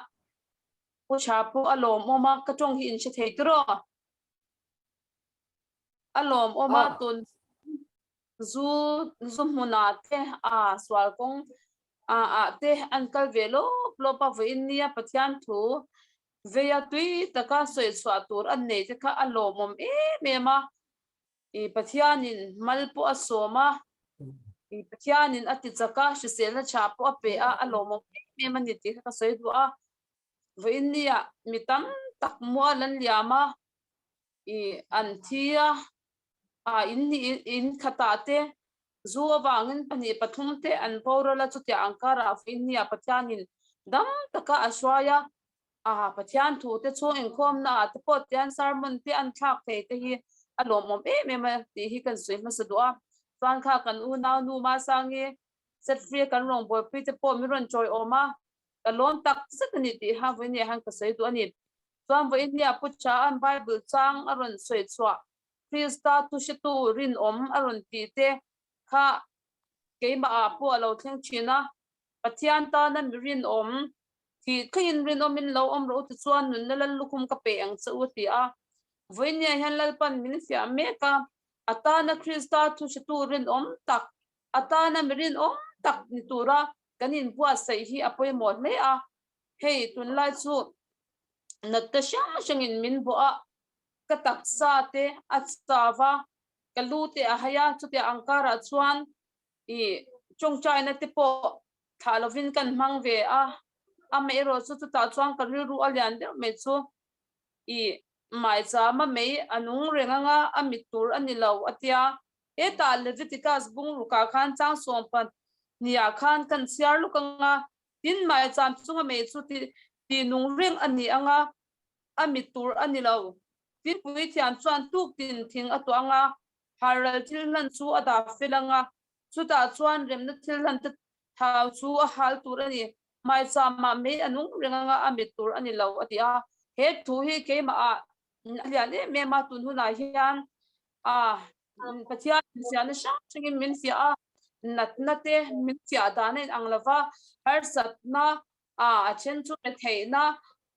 Pu Tha pawh a lawmawm a, ka tawng hi in hre thei tiraw? A lawmawm a, tun zu zu hmunah te a sual kawng a ah te an kal ve lawp lawp a, vawiin nia Pathian thu veia tui taka sawi chhuah tur an nei te kha a lawmawm em em a. I Pathianin mal pawh a sawm a, i Pathianin a ti chak a, hriselna tha pawh a pe a, a lawmawm em em a ni tih kha ka sawi duh a. Vawiin nia mi tam tak mual an liam a, i an thi a, a in hnih in khatah te zu avangin pahnih pathum te an boral a, chutiang ang karah vawiin nia Pathianin dam taka a hruai a, A Pathian thu te chhung inkhawmna ah te pawh tian sermon te an thlak thei te hi a lawmawm em em a tih hi kan sawi hmasa duh a. Chuan kha kan unau nu Masangi set free kan rawngbawlpui te pawh min rawn chawiawm a, ka lawm tak zet a ni tih ha vawiin ah hian ka sawi duh a ni. Chuan vawiin hi a Pu Cha'n Bible chang a rawn sawi chhuah Krista thuhretu rinawm a rawn tih te kha. keimah ah pawh a lo thleng thin a, Pathian tana mi rinawm, thih thlengin rinawmin lo awm rawh u tichuan nunna lal lukhum ka pe ang che u a ti a. Vawinia hian Lalpan min fiah mek a, a tana Krista thuhretu rinawm tak, a tana mi rinawm tak ni tura kan inbuatsaih hi a pawimawh hle a. Hei tunlai chu natna hrang hrangin min bawh a, ka taksa te a chau a, ka lu te a hai a, chutia ang karah chuan i tawngtaina te pawh thlah lovin kan hmang ve a, amaherawh chu chutah chuan ka rilru a lian deuh mai chu i maichama mei a nung reng anga a mit tur a ni lo a tia, hetah Leviticus bungrukah khan chang sawmpa hniah khan kan chhiar luk anga tin maicham chunga mei chu ti nung reng a ni anga a mit tur a ni lo. Tin puithiam chuan tuk tin thing a tuah anga haral thil hlan chu a dah fel anga chutah chuan remna thil hlan te thau chu a hal tur a ni. Maicham ah mei a nung reng anga a mit tur a ni lo a ti a. He thu hi keimah ah a lian em em a tun hunah hian a Pathian infiahna hrang hrangin min fiah a, natna te min fiah dan a inang lova, harsatna a a then chu pe theihna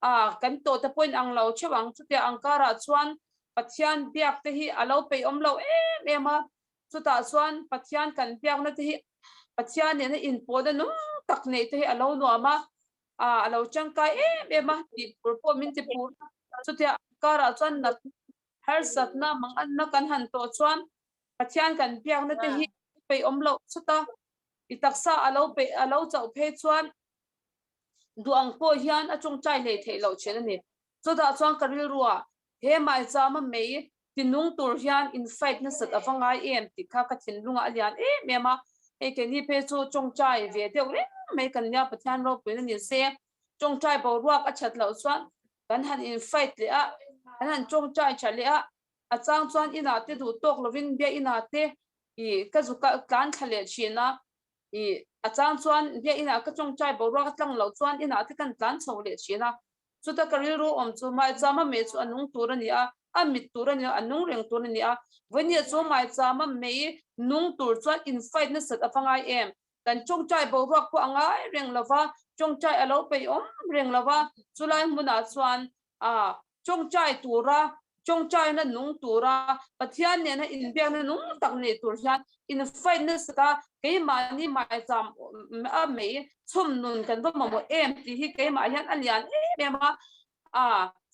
a kan tawh te pawh inang lo theuh ang. Chutiang ang karah chuan Pathian biak te hi a lo peihawm lo em em a, chutah chuan Pathian kan biakna te hi Pathian nena inpawhna nung tak neih te hi a lo nuam a, a a lo tangkai em em a tih tur pawh min ti phur a. Chutiang ang karah chuan nat harsatna manganna kan han tawh chuan Pathian kan biakna te hi peihawm loh chuta i taksa a lo peih a lo chauh phei chuan duh ang pawh hian a tawngtai hlei theih loh thin a ni. Chutah chuan ka rilrua he maichama mei tinung tur hian in fight nasat a va ngai em tih kha ka thinlungah a lian em em a, hei keini phei chu tawngtai ve deuh reng mai kan nia Pathian ropuina ni se tawngtai boruak a that loh chuan kan han in fight leh a, kan han tawngtai tha leh a, a chang chuan inah te duh tawk lovin bia inah te i ka zu tlan thla leh thin a, i a chang chuan bia inah ka tawngtai boruak a tlang loh chuan inah te kan tlan chho leh thin a, chuta ka rilru awm chu maichama mei chu a nung tur a ni a, a mit tur a ni a, a nung reng tur a ni a, vawinia chu maichama mei nung tur chuan in fight nasat a va ngai em? Kan tawngtai boruak pawh a ngai reng lo va, tawngtai a lo peihawm reng lo va, chulai hmunah chuan a tawngtai tura, tawngtaina nung tura, Pathian nena inbiakna nung tak nei tur hian in fight nasat a, keimahni maicham a mei chhum nun kan va mamawh em tih hi keimah hian a lian em em a, a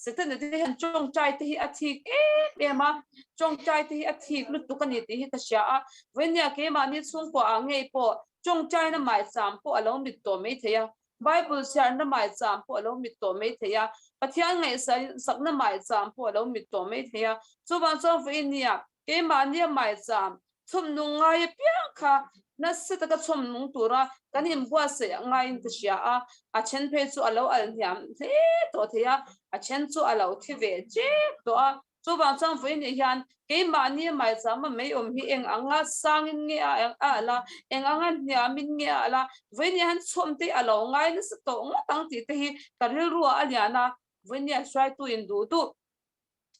Setana te hian tawngtai te hi a thik em em a, tawngtai te hi a thik lutuk a ni tih hi ka hria a, vawinia keimahni chhungkua ah ngei pawh tawngtaina maicham pawh a lo mit tawh mai thei a, Bible chhiarna maicham pawh a lo mit tawh mai thei a, Pathian ngaihsakna maicham pawh a lo mit tawh mai thei a, chuvang chuan vawinia keimahnia maicham chhawm nung ngai apiang kha nasa taka chhawm nung tura kan inbuatsaih a ngaiin ka hria a, a then phei chu a lo al hniam hle tawh thei a, a then chu a lo thi ve tep tawh a. Chuvang chuan vawiin hian keimahni maichama mei awm hi eng anga sangin nge a al a, eng anga hniamin nge a al a, vawiin hian chhawm te a lo ngai nasa tawh ngawt ang tih te hi ka rilruah a lian a, vawiin hian hruaituin duh duh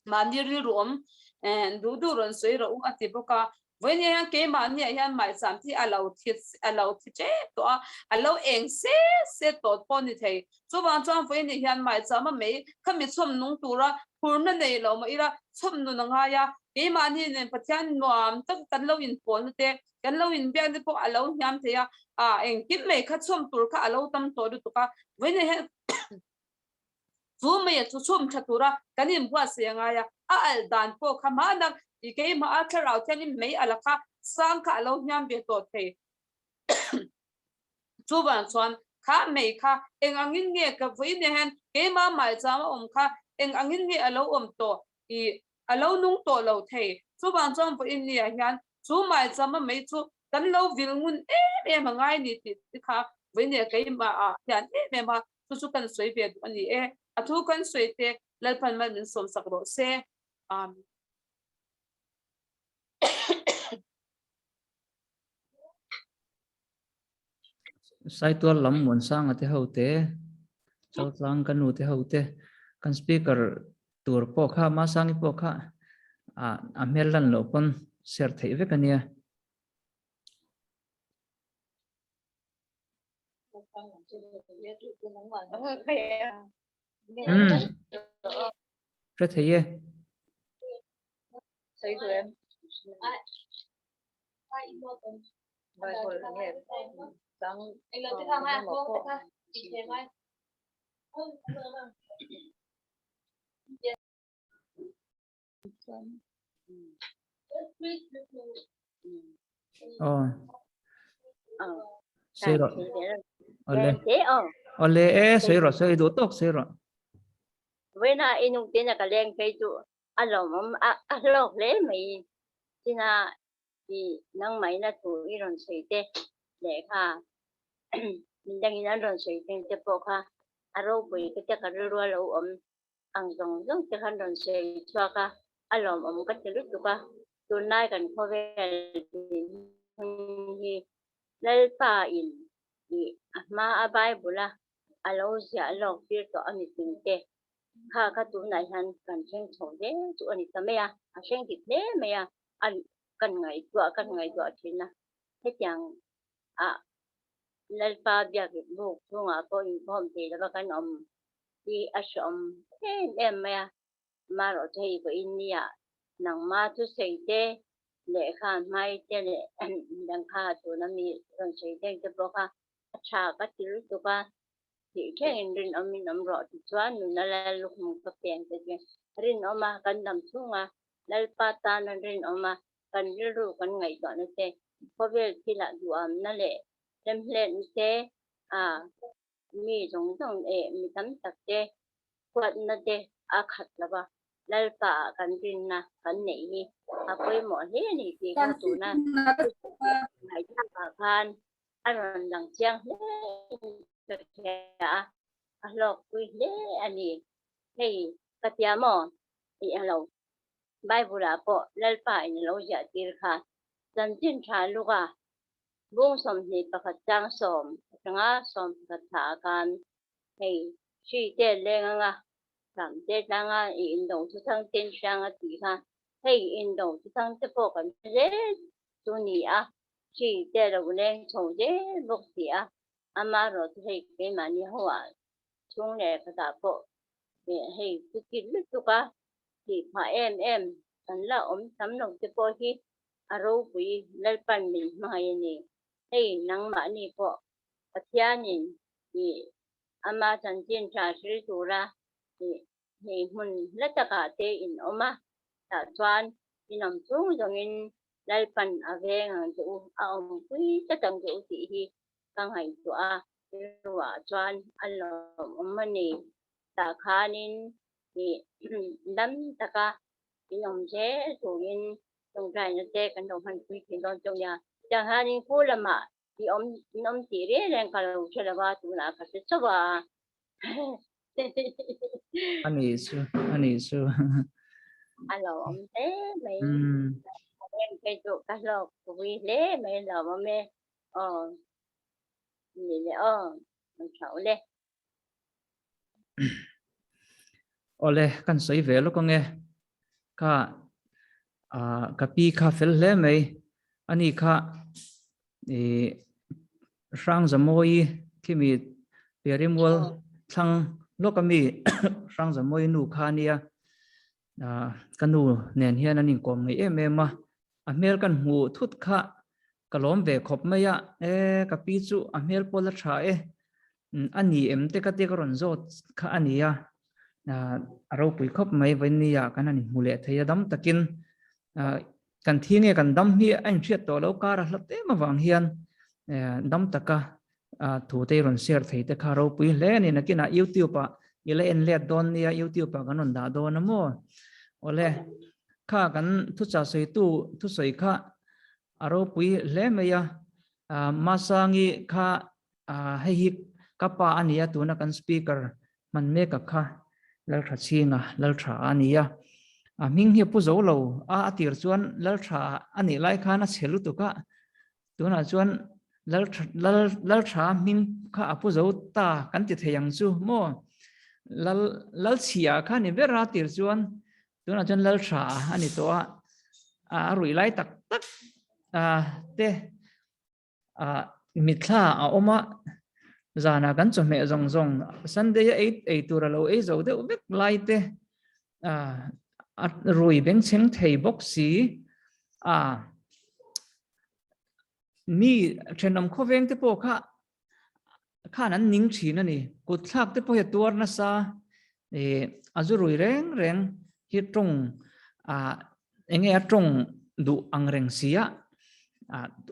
mahni rilru awm duh duh rawn sawi rawh u a ti bawk a, vawiin hian keimahni ah hian maicham hi a lo thi a lo thi tep tawh a, a lo eng se se tawh pawh a ni thei. Chuvang chuan vawiin hian maicham a mei khami chhawm nung tura phurna nei lo mah ila chhawm nun a ngai a, keimahni nen Pathian nuam tak kan lo inpawlna te, kan lo inbiakna pawh a lo hniam thei a, ah engkim mai kha chhawm tur kha a lo tam tawh lutuk a, vawiin hian Chu mai a chu chhum tha tura kan inbuatsaih a ngai a, a alh dan pawh kha mahna i keimah a thlarau thiangin mei a la kha sang kha a lo hniam ve tawh thei. Chuvang chuan kha mei kha eng angin nge ka vawiin hian keimah maicham a awm kha eng angin nge a lo awm tawh i a lo nung tawh lo thei. Chuvang chuan vawiin ni ah hian chu maicham a mei chu kan lo vil ngun em em a ngai ni tih te kha vawiin ni ah keimah ah hian em em a chu chu kan sawi ve duh a ni e. A thu kan sawi te Lalpan mal min sawmsak rawh se. Amen. Saitual lam Muansanga te ho te, Chaltlang ka nu te ho te, kan speaker tur pawh kha Masangi pawh kha a hmel lan loh pawn share theih vek a nia. Hmm. Hre thei e. Aw. Sei rawh. Awle. Awle e, sei rawh, sei duh tawk sei rawh. Vena inung te na ka leng phei chu a lawmawm a a hlawk hle mai china i nang mai na thu i rawn sawi te leh kha midangin an rawn sawi teng te pawh kha a ropui ka te ka rilru a lo awm ang zawng zawng te khan rawn sawi chhuak a, a lawmawm ka ti lutuk a, tunlai kan khawvel dinhmun hi Lalpa in ih a hma a Bible a a lo ziah lawk tir tawh a mipui te kha kha tunah hian kan thleng chho hle chu a ni ta mai a, a thleng dik hle mai a, a kan ngaihtuah kan ngaihtuah thin a, hetiang ah Lalpa biak buk chhungah pawh inkhawm thei lova kan awm hi a hreawm em em mai a, marawh chu hei vawiin nia nangma thusawi te lehkha hmai te leh dang kha tuna mi rawn sawi teng te pawh kha a tha ka ti lutuk a, tih thlengin rinawmin awm rawh tichuan nuna lal lukhum ka peng te chu rinawm a kan dam chhung a, Lalpa tana rinawm a kan rilru kan ngaihtuahna te khawvel thilah duhamna leh hlemhletna te a Mi zawng zawng leh mi tam tak te huatna te a khat lo va, Lalpa ah kan rinna kan neih hi a pawimawh hle a ni tih kha tuna ngaihthlak ah khan a rawn lang chiang hle in ka hria a, a hlawkpui hle a ni. Hei ka tia maw? Tih a lo. Bible ah pawh Lalpa in a lo ziah tir kha chanchin tha luk a Bung 21 chang sawm atanga 11 thla ah khan hei hri te leng anga hram te tlanga i indo thuthang ten hrang a tih kha hei indo thuthang te pawh kan hre zel chu ni a, hri te lo leng chho zel bawk si a, amaherawhchu hei keimahni ho ah chhung leh khatah pawh hei chuti lutuk a tih phah em em kan la awm tam lo te pawh hi a ropui Lalpan min hmangaih a ni. Hei nangmahni pawh Pathianin i ama chanchin tha hril tura i hei hmun hla takah te in awm a, tah chuan in awm chung zawngin Lalpan a veng ang che u, a awmpui tlat ang che u tih hi ka ngaihtuah a, rilruah chuan a lawmawm a ni. Tah khanin i dam taka in awm zel turin tawngtaina te kan lo hman pui thin dawn chauh nia. Tiang hianin khu lamah i awm in awm tih reng reng ka lo hre lo a, tunah ka hre chauh a. A nih chu, a nih chu. A lo awm hle mai. Reng phei chu ka hlawk pui hle mai lo awm e. Aw, ni le aw, an thau le. Awle kan sawi ve lawk ange kha ah ka pi kha fel hle mai ani kha ih Hrangzamawi khimi Piarimual thlang lawk ami Hrangzamawi nu kha ania ah ka nu nen hian an inkawm ngei em em a a hmel kan hmuh thut kha ka lawm ve khawp mai a e ka pi chu a hmel pawh la tha e a ni em te ka tia ka rawn zawt kha a ni a a ropui khawp mai vawinia kan han inhmu leh thei a dam takin kan thi nge kan dam hi a inhriat tawh lo kar a hlat em avang hian dam taka thu te rawn share thei te kha ropui hle a ni nakinah youtube ah i la en let dawn nia youtube ah kan rawn dah dawn a maw awle kha kan thuchah sawitu thusawi kha a ropui hle mai a Masangi kha hei hi ka pa a ni a tuna kan speaker hman mek a kha Laltha Chhinga Laltha a ni a a hming hi a pu zo lo a a tir chuan Laltha a nih lai khan a chhe lutuk a tunah chuan Laltha Lal Laltha hming kha a pu zo ta kan ti thei ang chu maw Lal Lalchhia kha ni ber a tir chuan Tunah chuan lal tha a ni tawh a, a ruih lai tak tak te mitthla a awm a. Zana kan chawhmeh zawng zawng Sunday a ei ei tur a lo ei zo deuh vek lai te a rui bengchheng thei bawk si a mi thenawm khawveng te pawh kha khan an ning thin a ni. Kut thlak te pawh hi a tuar nasa a zu rui reng reng hi tawng enge a tawng duh ang reng si a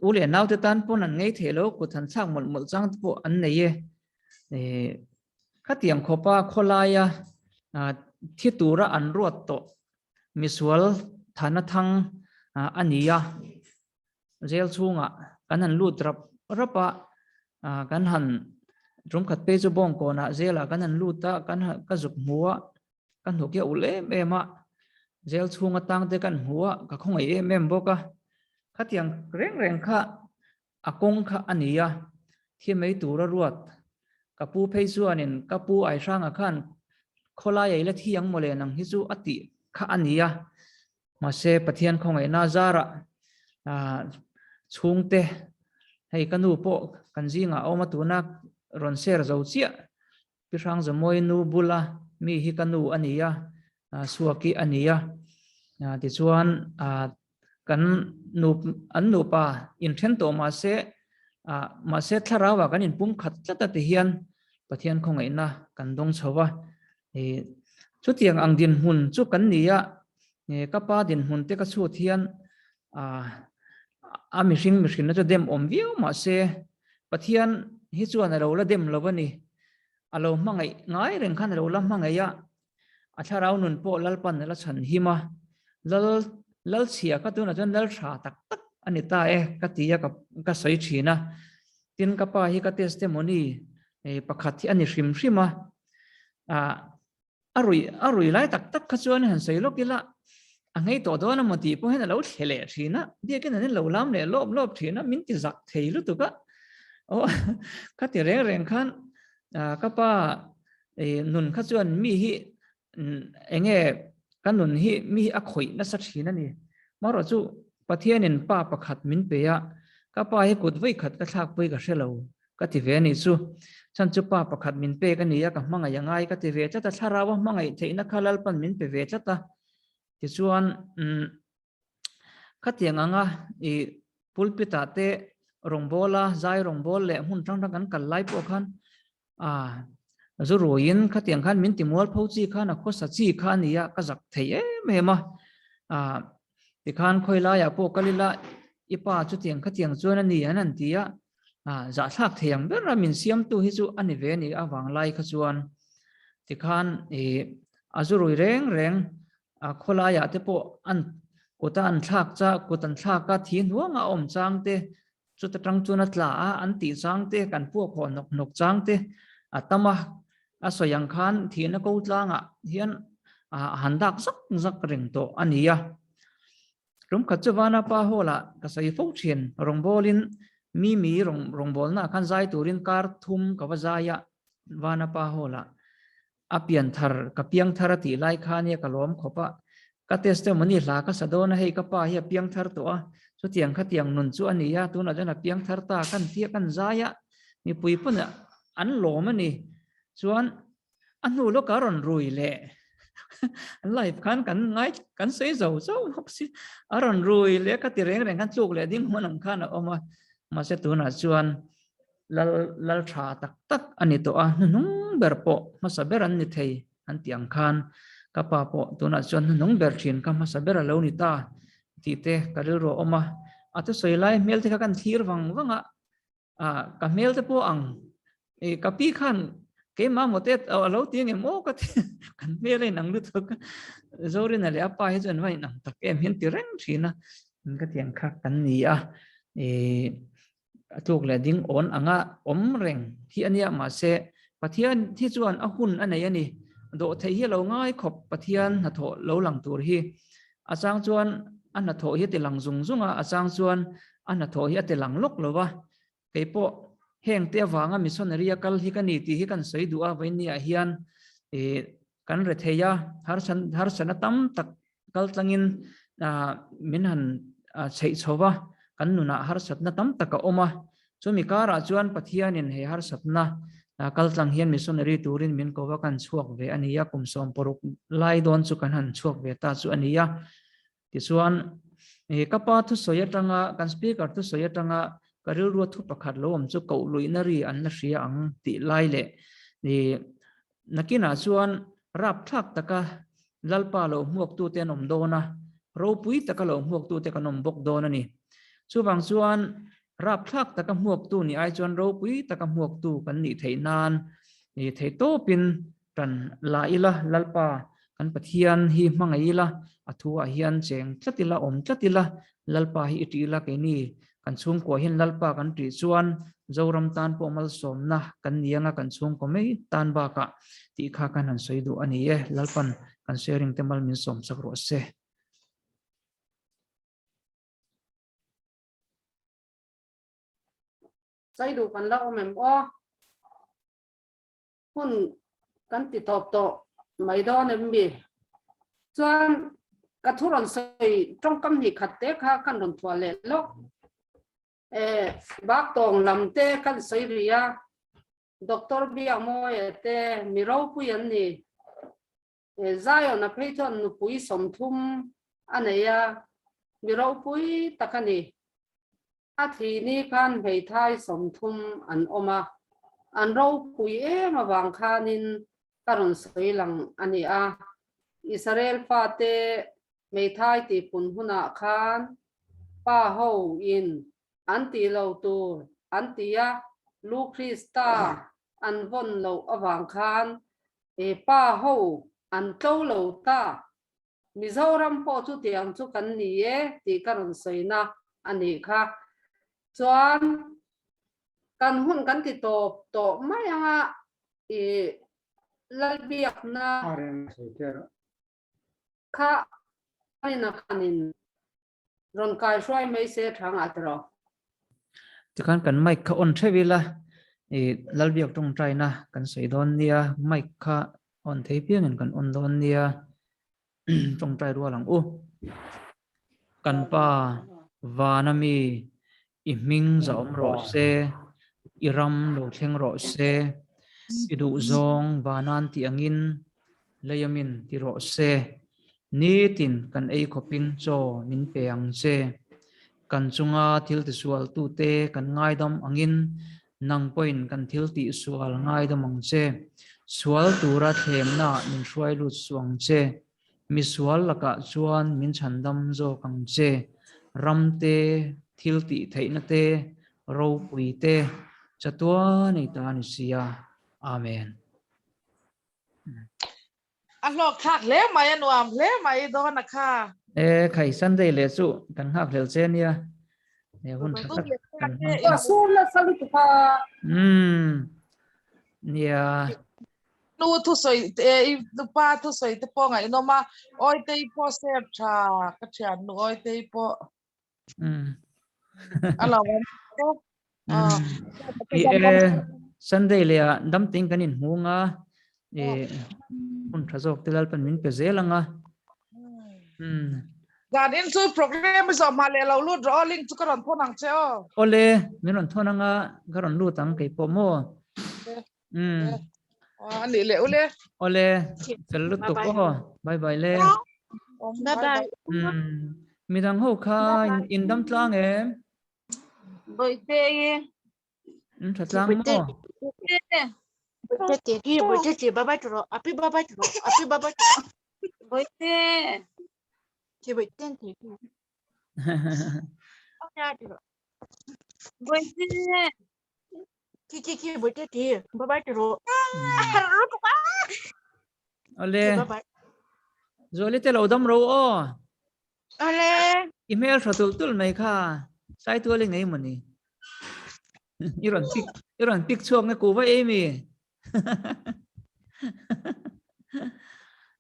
u leh nau te tan pawn an ngei thei lo kut han thlak mawlh mawlh chang te pawh an nei e khatiang khawpa khawlaia thi tura an ruat tawh misual thana thang a ni a Jail chhungah kan han lut rap rap a, kan han tum khat phei chu bawngkawnah jail ah kan han lut a, kan han ka zuk hmu a, ka hnuk hi a ulh em em a, jail chhung atang te kan hmu a, ka khawngaih em em bawk a, khatiang reng reng kha a kawng kha a ni a, thi mai tura ruat ka pu phei chuanin ka pu Aihranga khan khawlai a ila thi ang mawle nang hi chu a tih kha a ni a. Mahse Pathian khawngaihna zarah chhungte hei ka nu pawh kan zingah a awm a tuna rawn share zo chiah Pi Hrangzamawi nu bula mi hi ka nu a ni a, Suaki a ni a. Tichuan kan nu an nupa inthen tawh mahse mahse thlarauah kan inpumkhat tlat a ti hian Pathian khawngaihna kan dawng chho va. Chutiang ang dinhmun chu kan ni a, ka pa dinhmun te ka chhut hian a mihring mihrinna chu dem awm viau mahse Pathian hi chuan a lo la dem lo a ni. A lo hmangaih ngai reng khan a lo la hmangaih a, a thlarau nun pawh Lalpan a la chhan him a, Lal Lalchhia kha tunah chuan Lal tha tak tak a ni ta e ka ti a ka sawi thin a. Tin ka pa hi ka testimony pakhat hi a ni hrim hrim a. A rui a rui lai tak tak kha chuan han sawi lawk ila a nghei tawh dawn emaw tih pawh hian a lo thle leh thin a, biakin an lo lam leh lawp lawp thin a, min ti zak thei lutuk a. Aw kha ti reng reng khan ka pa nun kha chuan mi hi enge ka nun hi mi hi a khawih nasa thin a ni. Marawh chu Pathianin pa pakhat min pe a, ka pa hi kut vawi khat ka thlak pawh hi ka hre lo. Ka ti ve a nih chu. Chhan chu pa pakhat min pek a ni a, ka hmangaih a ngai ka ti ve tlat a, thlarau a hmangaih theihna kha Lalpan min pe ve tlat a. Tichuan, umm, khatiang anga i pulpit ah te rawngbawla zai rawngbâwl leh hmun hrang hrang kan kal lai pawh khan, ah, zu ruiin khatiang khan min ti mualpho chi khan a khawsa chi kha a ni a, ka zak thei em em a. Ah, tikhan khawi laiah pawh kal ila i pa chutiang khatiang chuan a ni an han ti a, Zahthlak thei ang ber a min siamtu hi chu a ni ve a ni a vanglai kha chuan tikhan ih a zu rui reng reng a khawlaiah te pawh an kut a an thlak cha kut an thlak a thi hnuang a awm chang te chuta tang chuan a tla a an tih chang te kan puak haw nawk nawk chang te a tam a a sawi ang khan thihna ko tlangah hian a han dak zak zak reng tawh a ni a. Tum khat chu Vana pa hall ah ka sawi fo thin, rawngbawlin Mimi rawngbawlna ah khan zai turin kar thum ka va zai a, Vana pa hall ah a pian thar, ka piang thar a tih lai kha nia ka lawm khawp a, ka testimony hla ka sa dawn a, hei ka pa hi a piang thar tawh a, chutiang khatiang nun chu a ni a, tunah chuan a piang thar ta kan tia kan zai a, mipui pawn an lawm a ni, chuan a hnu lawk a rawn rui leh live khan kan ngai kan sawi zo zo bawk si a rawn rui leh ka ti reng reng khan tluk leh ding hmun ang khan a awm a mahse tunah chuan lal lal tha tak tak a ni tawh a hnuhnung ber pawh hmasa ber an ni thei an tih ang khan ka pa pawh tunah chuan hnuhnung ber thin kha hmasa ber a lo ni ta tih te ka rilru a awm a a thusawi lai hmel te kha kan thlir vang vang a ka hmel te pawh ang e ka pi khan keimah maw te a lo ti nge maw ka ti kan hmel a inang lutuk Zorina leh a pa hi chuan va inang tak em hian ti reng thin a ka tiang kha kan ni a e a tluk leh ding awn anga awm reng hi ania mahse Pathian hi chuan a hun a nei a ni dawh theih hi a lo ngai khawp Pathian hnathawh lo lang tur hi a chang chuan a hnathawh hi a ti lang zung zung a a chang chuan a hnathawh hi a ti lang lawk lo va, kei pawh heng te avanga missionary a kal hi ka ni tih hi kan sawi duh a, vawinia hian ih kan re thei a, harsan harsana tam tak kal tlangin ah min han chheih chho va, kan nunah harsatna tam tak a awm a. Chumi karah chuan Pathianin hei harsatna kaltlang hian missionary turin min ko va kan chhuak ve a ni a, kum 16 lai dawn chu kan han chhuak ve ta chu a ni a. Tichuan, ka pa thusawi atanga, kan speaker thusawi atanga ka rilrua thu pakhat lo awm chu koh luihna ri an la hria ang tih lai leh nakinah chuan rapthlak taka Lalpa lo hmuaktute an awm dawn a, ropui taka lo hmuaktute kan awm bawk dawn a ni. Chuvang chuan rapthlak taka hmuaktu nih ai chuan ropui taka hmuaktu kan nih theih nan theihtawpin Tan la ila, Lalpa kan Pathian hi hmangaih ila, a thuah hian cheng tlat ila, awm tlat ila, Lalpa hi i ṭih ila, keini kan chhungkua hian Lalpa kan ṭih chuan Zoram tan pawh malsawmna kan ni anga kan chhungkaw mai tan bakah tih kha kan han sawi duh a ni e, Lalpan kan sharing te mal min sawm chak rawh se. Sawi duh kan la awm em aw? Hun kan ti tawp tawh mai dawn em mi? Chuan ka thu rawn sawi tawngkam hnih khat te kha kan rawn thuah leh lawk. Eh, bak tawng lam te kan sawi rih a, Doctor Biakmawia te mi ropui an ni. Eh, Zion a phei chuan nupui 30 a nei a, mi ropui tak a ni. A thih ni khan hmeithai 30 an awm a, an ropui em avang khanin ka rawn sawi lang a ni a. Israel fate hmeithai tihpun hunah khan pa ho in an tih lo tur an ti a, Lu Krista an vawn loh avang khan pa ho an tlo lo ta. Mizoram pawh chutiang chu kan ni e tih ka rawn sawina a nih kha. Chuan kan hun kan ti tawp tawh mai anga i Lalbiakna kha ina khanin rawn kai hruai mai se tha ngah tawh. Tikhan kan mic kha on theuh ila i Lalbiak tawngtaina kan sawi dawn nia, mic kha on thei piangin kan on dawn nia, tawngtai rual ang u. Kan pa vana mi i hming za awm rawh se, i ram lo thleng rawh se, i duhzawng vanan tih angin Leiamin ti rawh se, nitin kan ei khawpin chaw min pe ang che. Kan chunga thil tisualtute kan ngaidam angin nang pawhin kan thil tihsual ngaidam ang che. Sual tura thlemnaah min hruai lut suh ang che. Misual lakah chuan min chhandam zawk ang che. Ram te, thil tihtheihna te, ropui te, chatuan ei ta ni sia. Amen. A hlawk thlak hle mai a nuam hle mai dawn a kha. E khai Sunday leh chu kan nghak hlel che nia. E hun tha tak kan hmang. Ka sur nasa lutuk a. Umm nia. Nu thusawi te i nupa thusawi te pawh ngaihnawm a Awitei pawh sep tha ka thian nu Awitei pawh. Umm. A lo awm bawk. Umm. E Sunday leh ah dam ting kan in hmu nga e hun tha zawk te Lalpan min pe zel anga. Umm. Zan in chu program i zawh hma leh lo lut rawh aw link chu ka rawn thawn ang che aw. Awle min rawn thawn anga ka rawn lut ang kei pawh maw. Umm. A nih leh ule. Awle fel lutuk aw. Bye bye le. Bye bye. Umm. Midang ho kha in dam tlang em? Bawihte i. In tha tlang maw? Bawihte ti hi bawihte ti bye bye tawh rawh. Api bye bye tawh rawh. Api bye bye tawh rawh. Bawihte. Ti bawihte ti hi. Bawihte. Ki ki ki bawihte ti bye bye tawh rawh. Awle. Bye bye. Zuali te lo dam ro aw. Ale. I hmel tha tul tul mai kha. Sai tual i ngei mawni. I rawn pick i rawn pick chhuak nge ku va ei mi.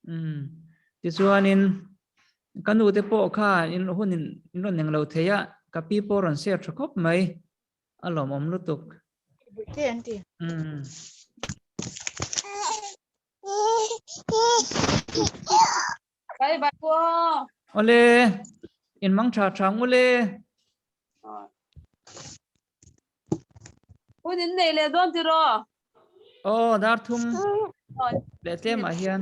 Um tichuanin ka nu te pawh kha in hun in in rawn eng lo thei a ka pi pawh rawn share tha khawp mai. A lawmawm lutuk. Te an ti. Um. Bye bye aw. Awle in mang tha tha ang ule. Hun in nei leh dawn tiraw? Aw, dar thum leh tlemah hian.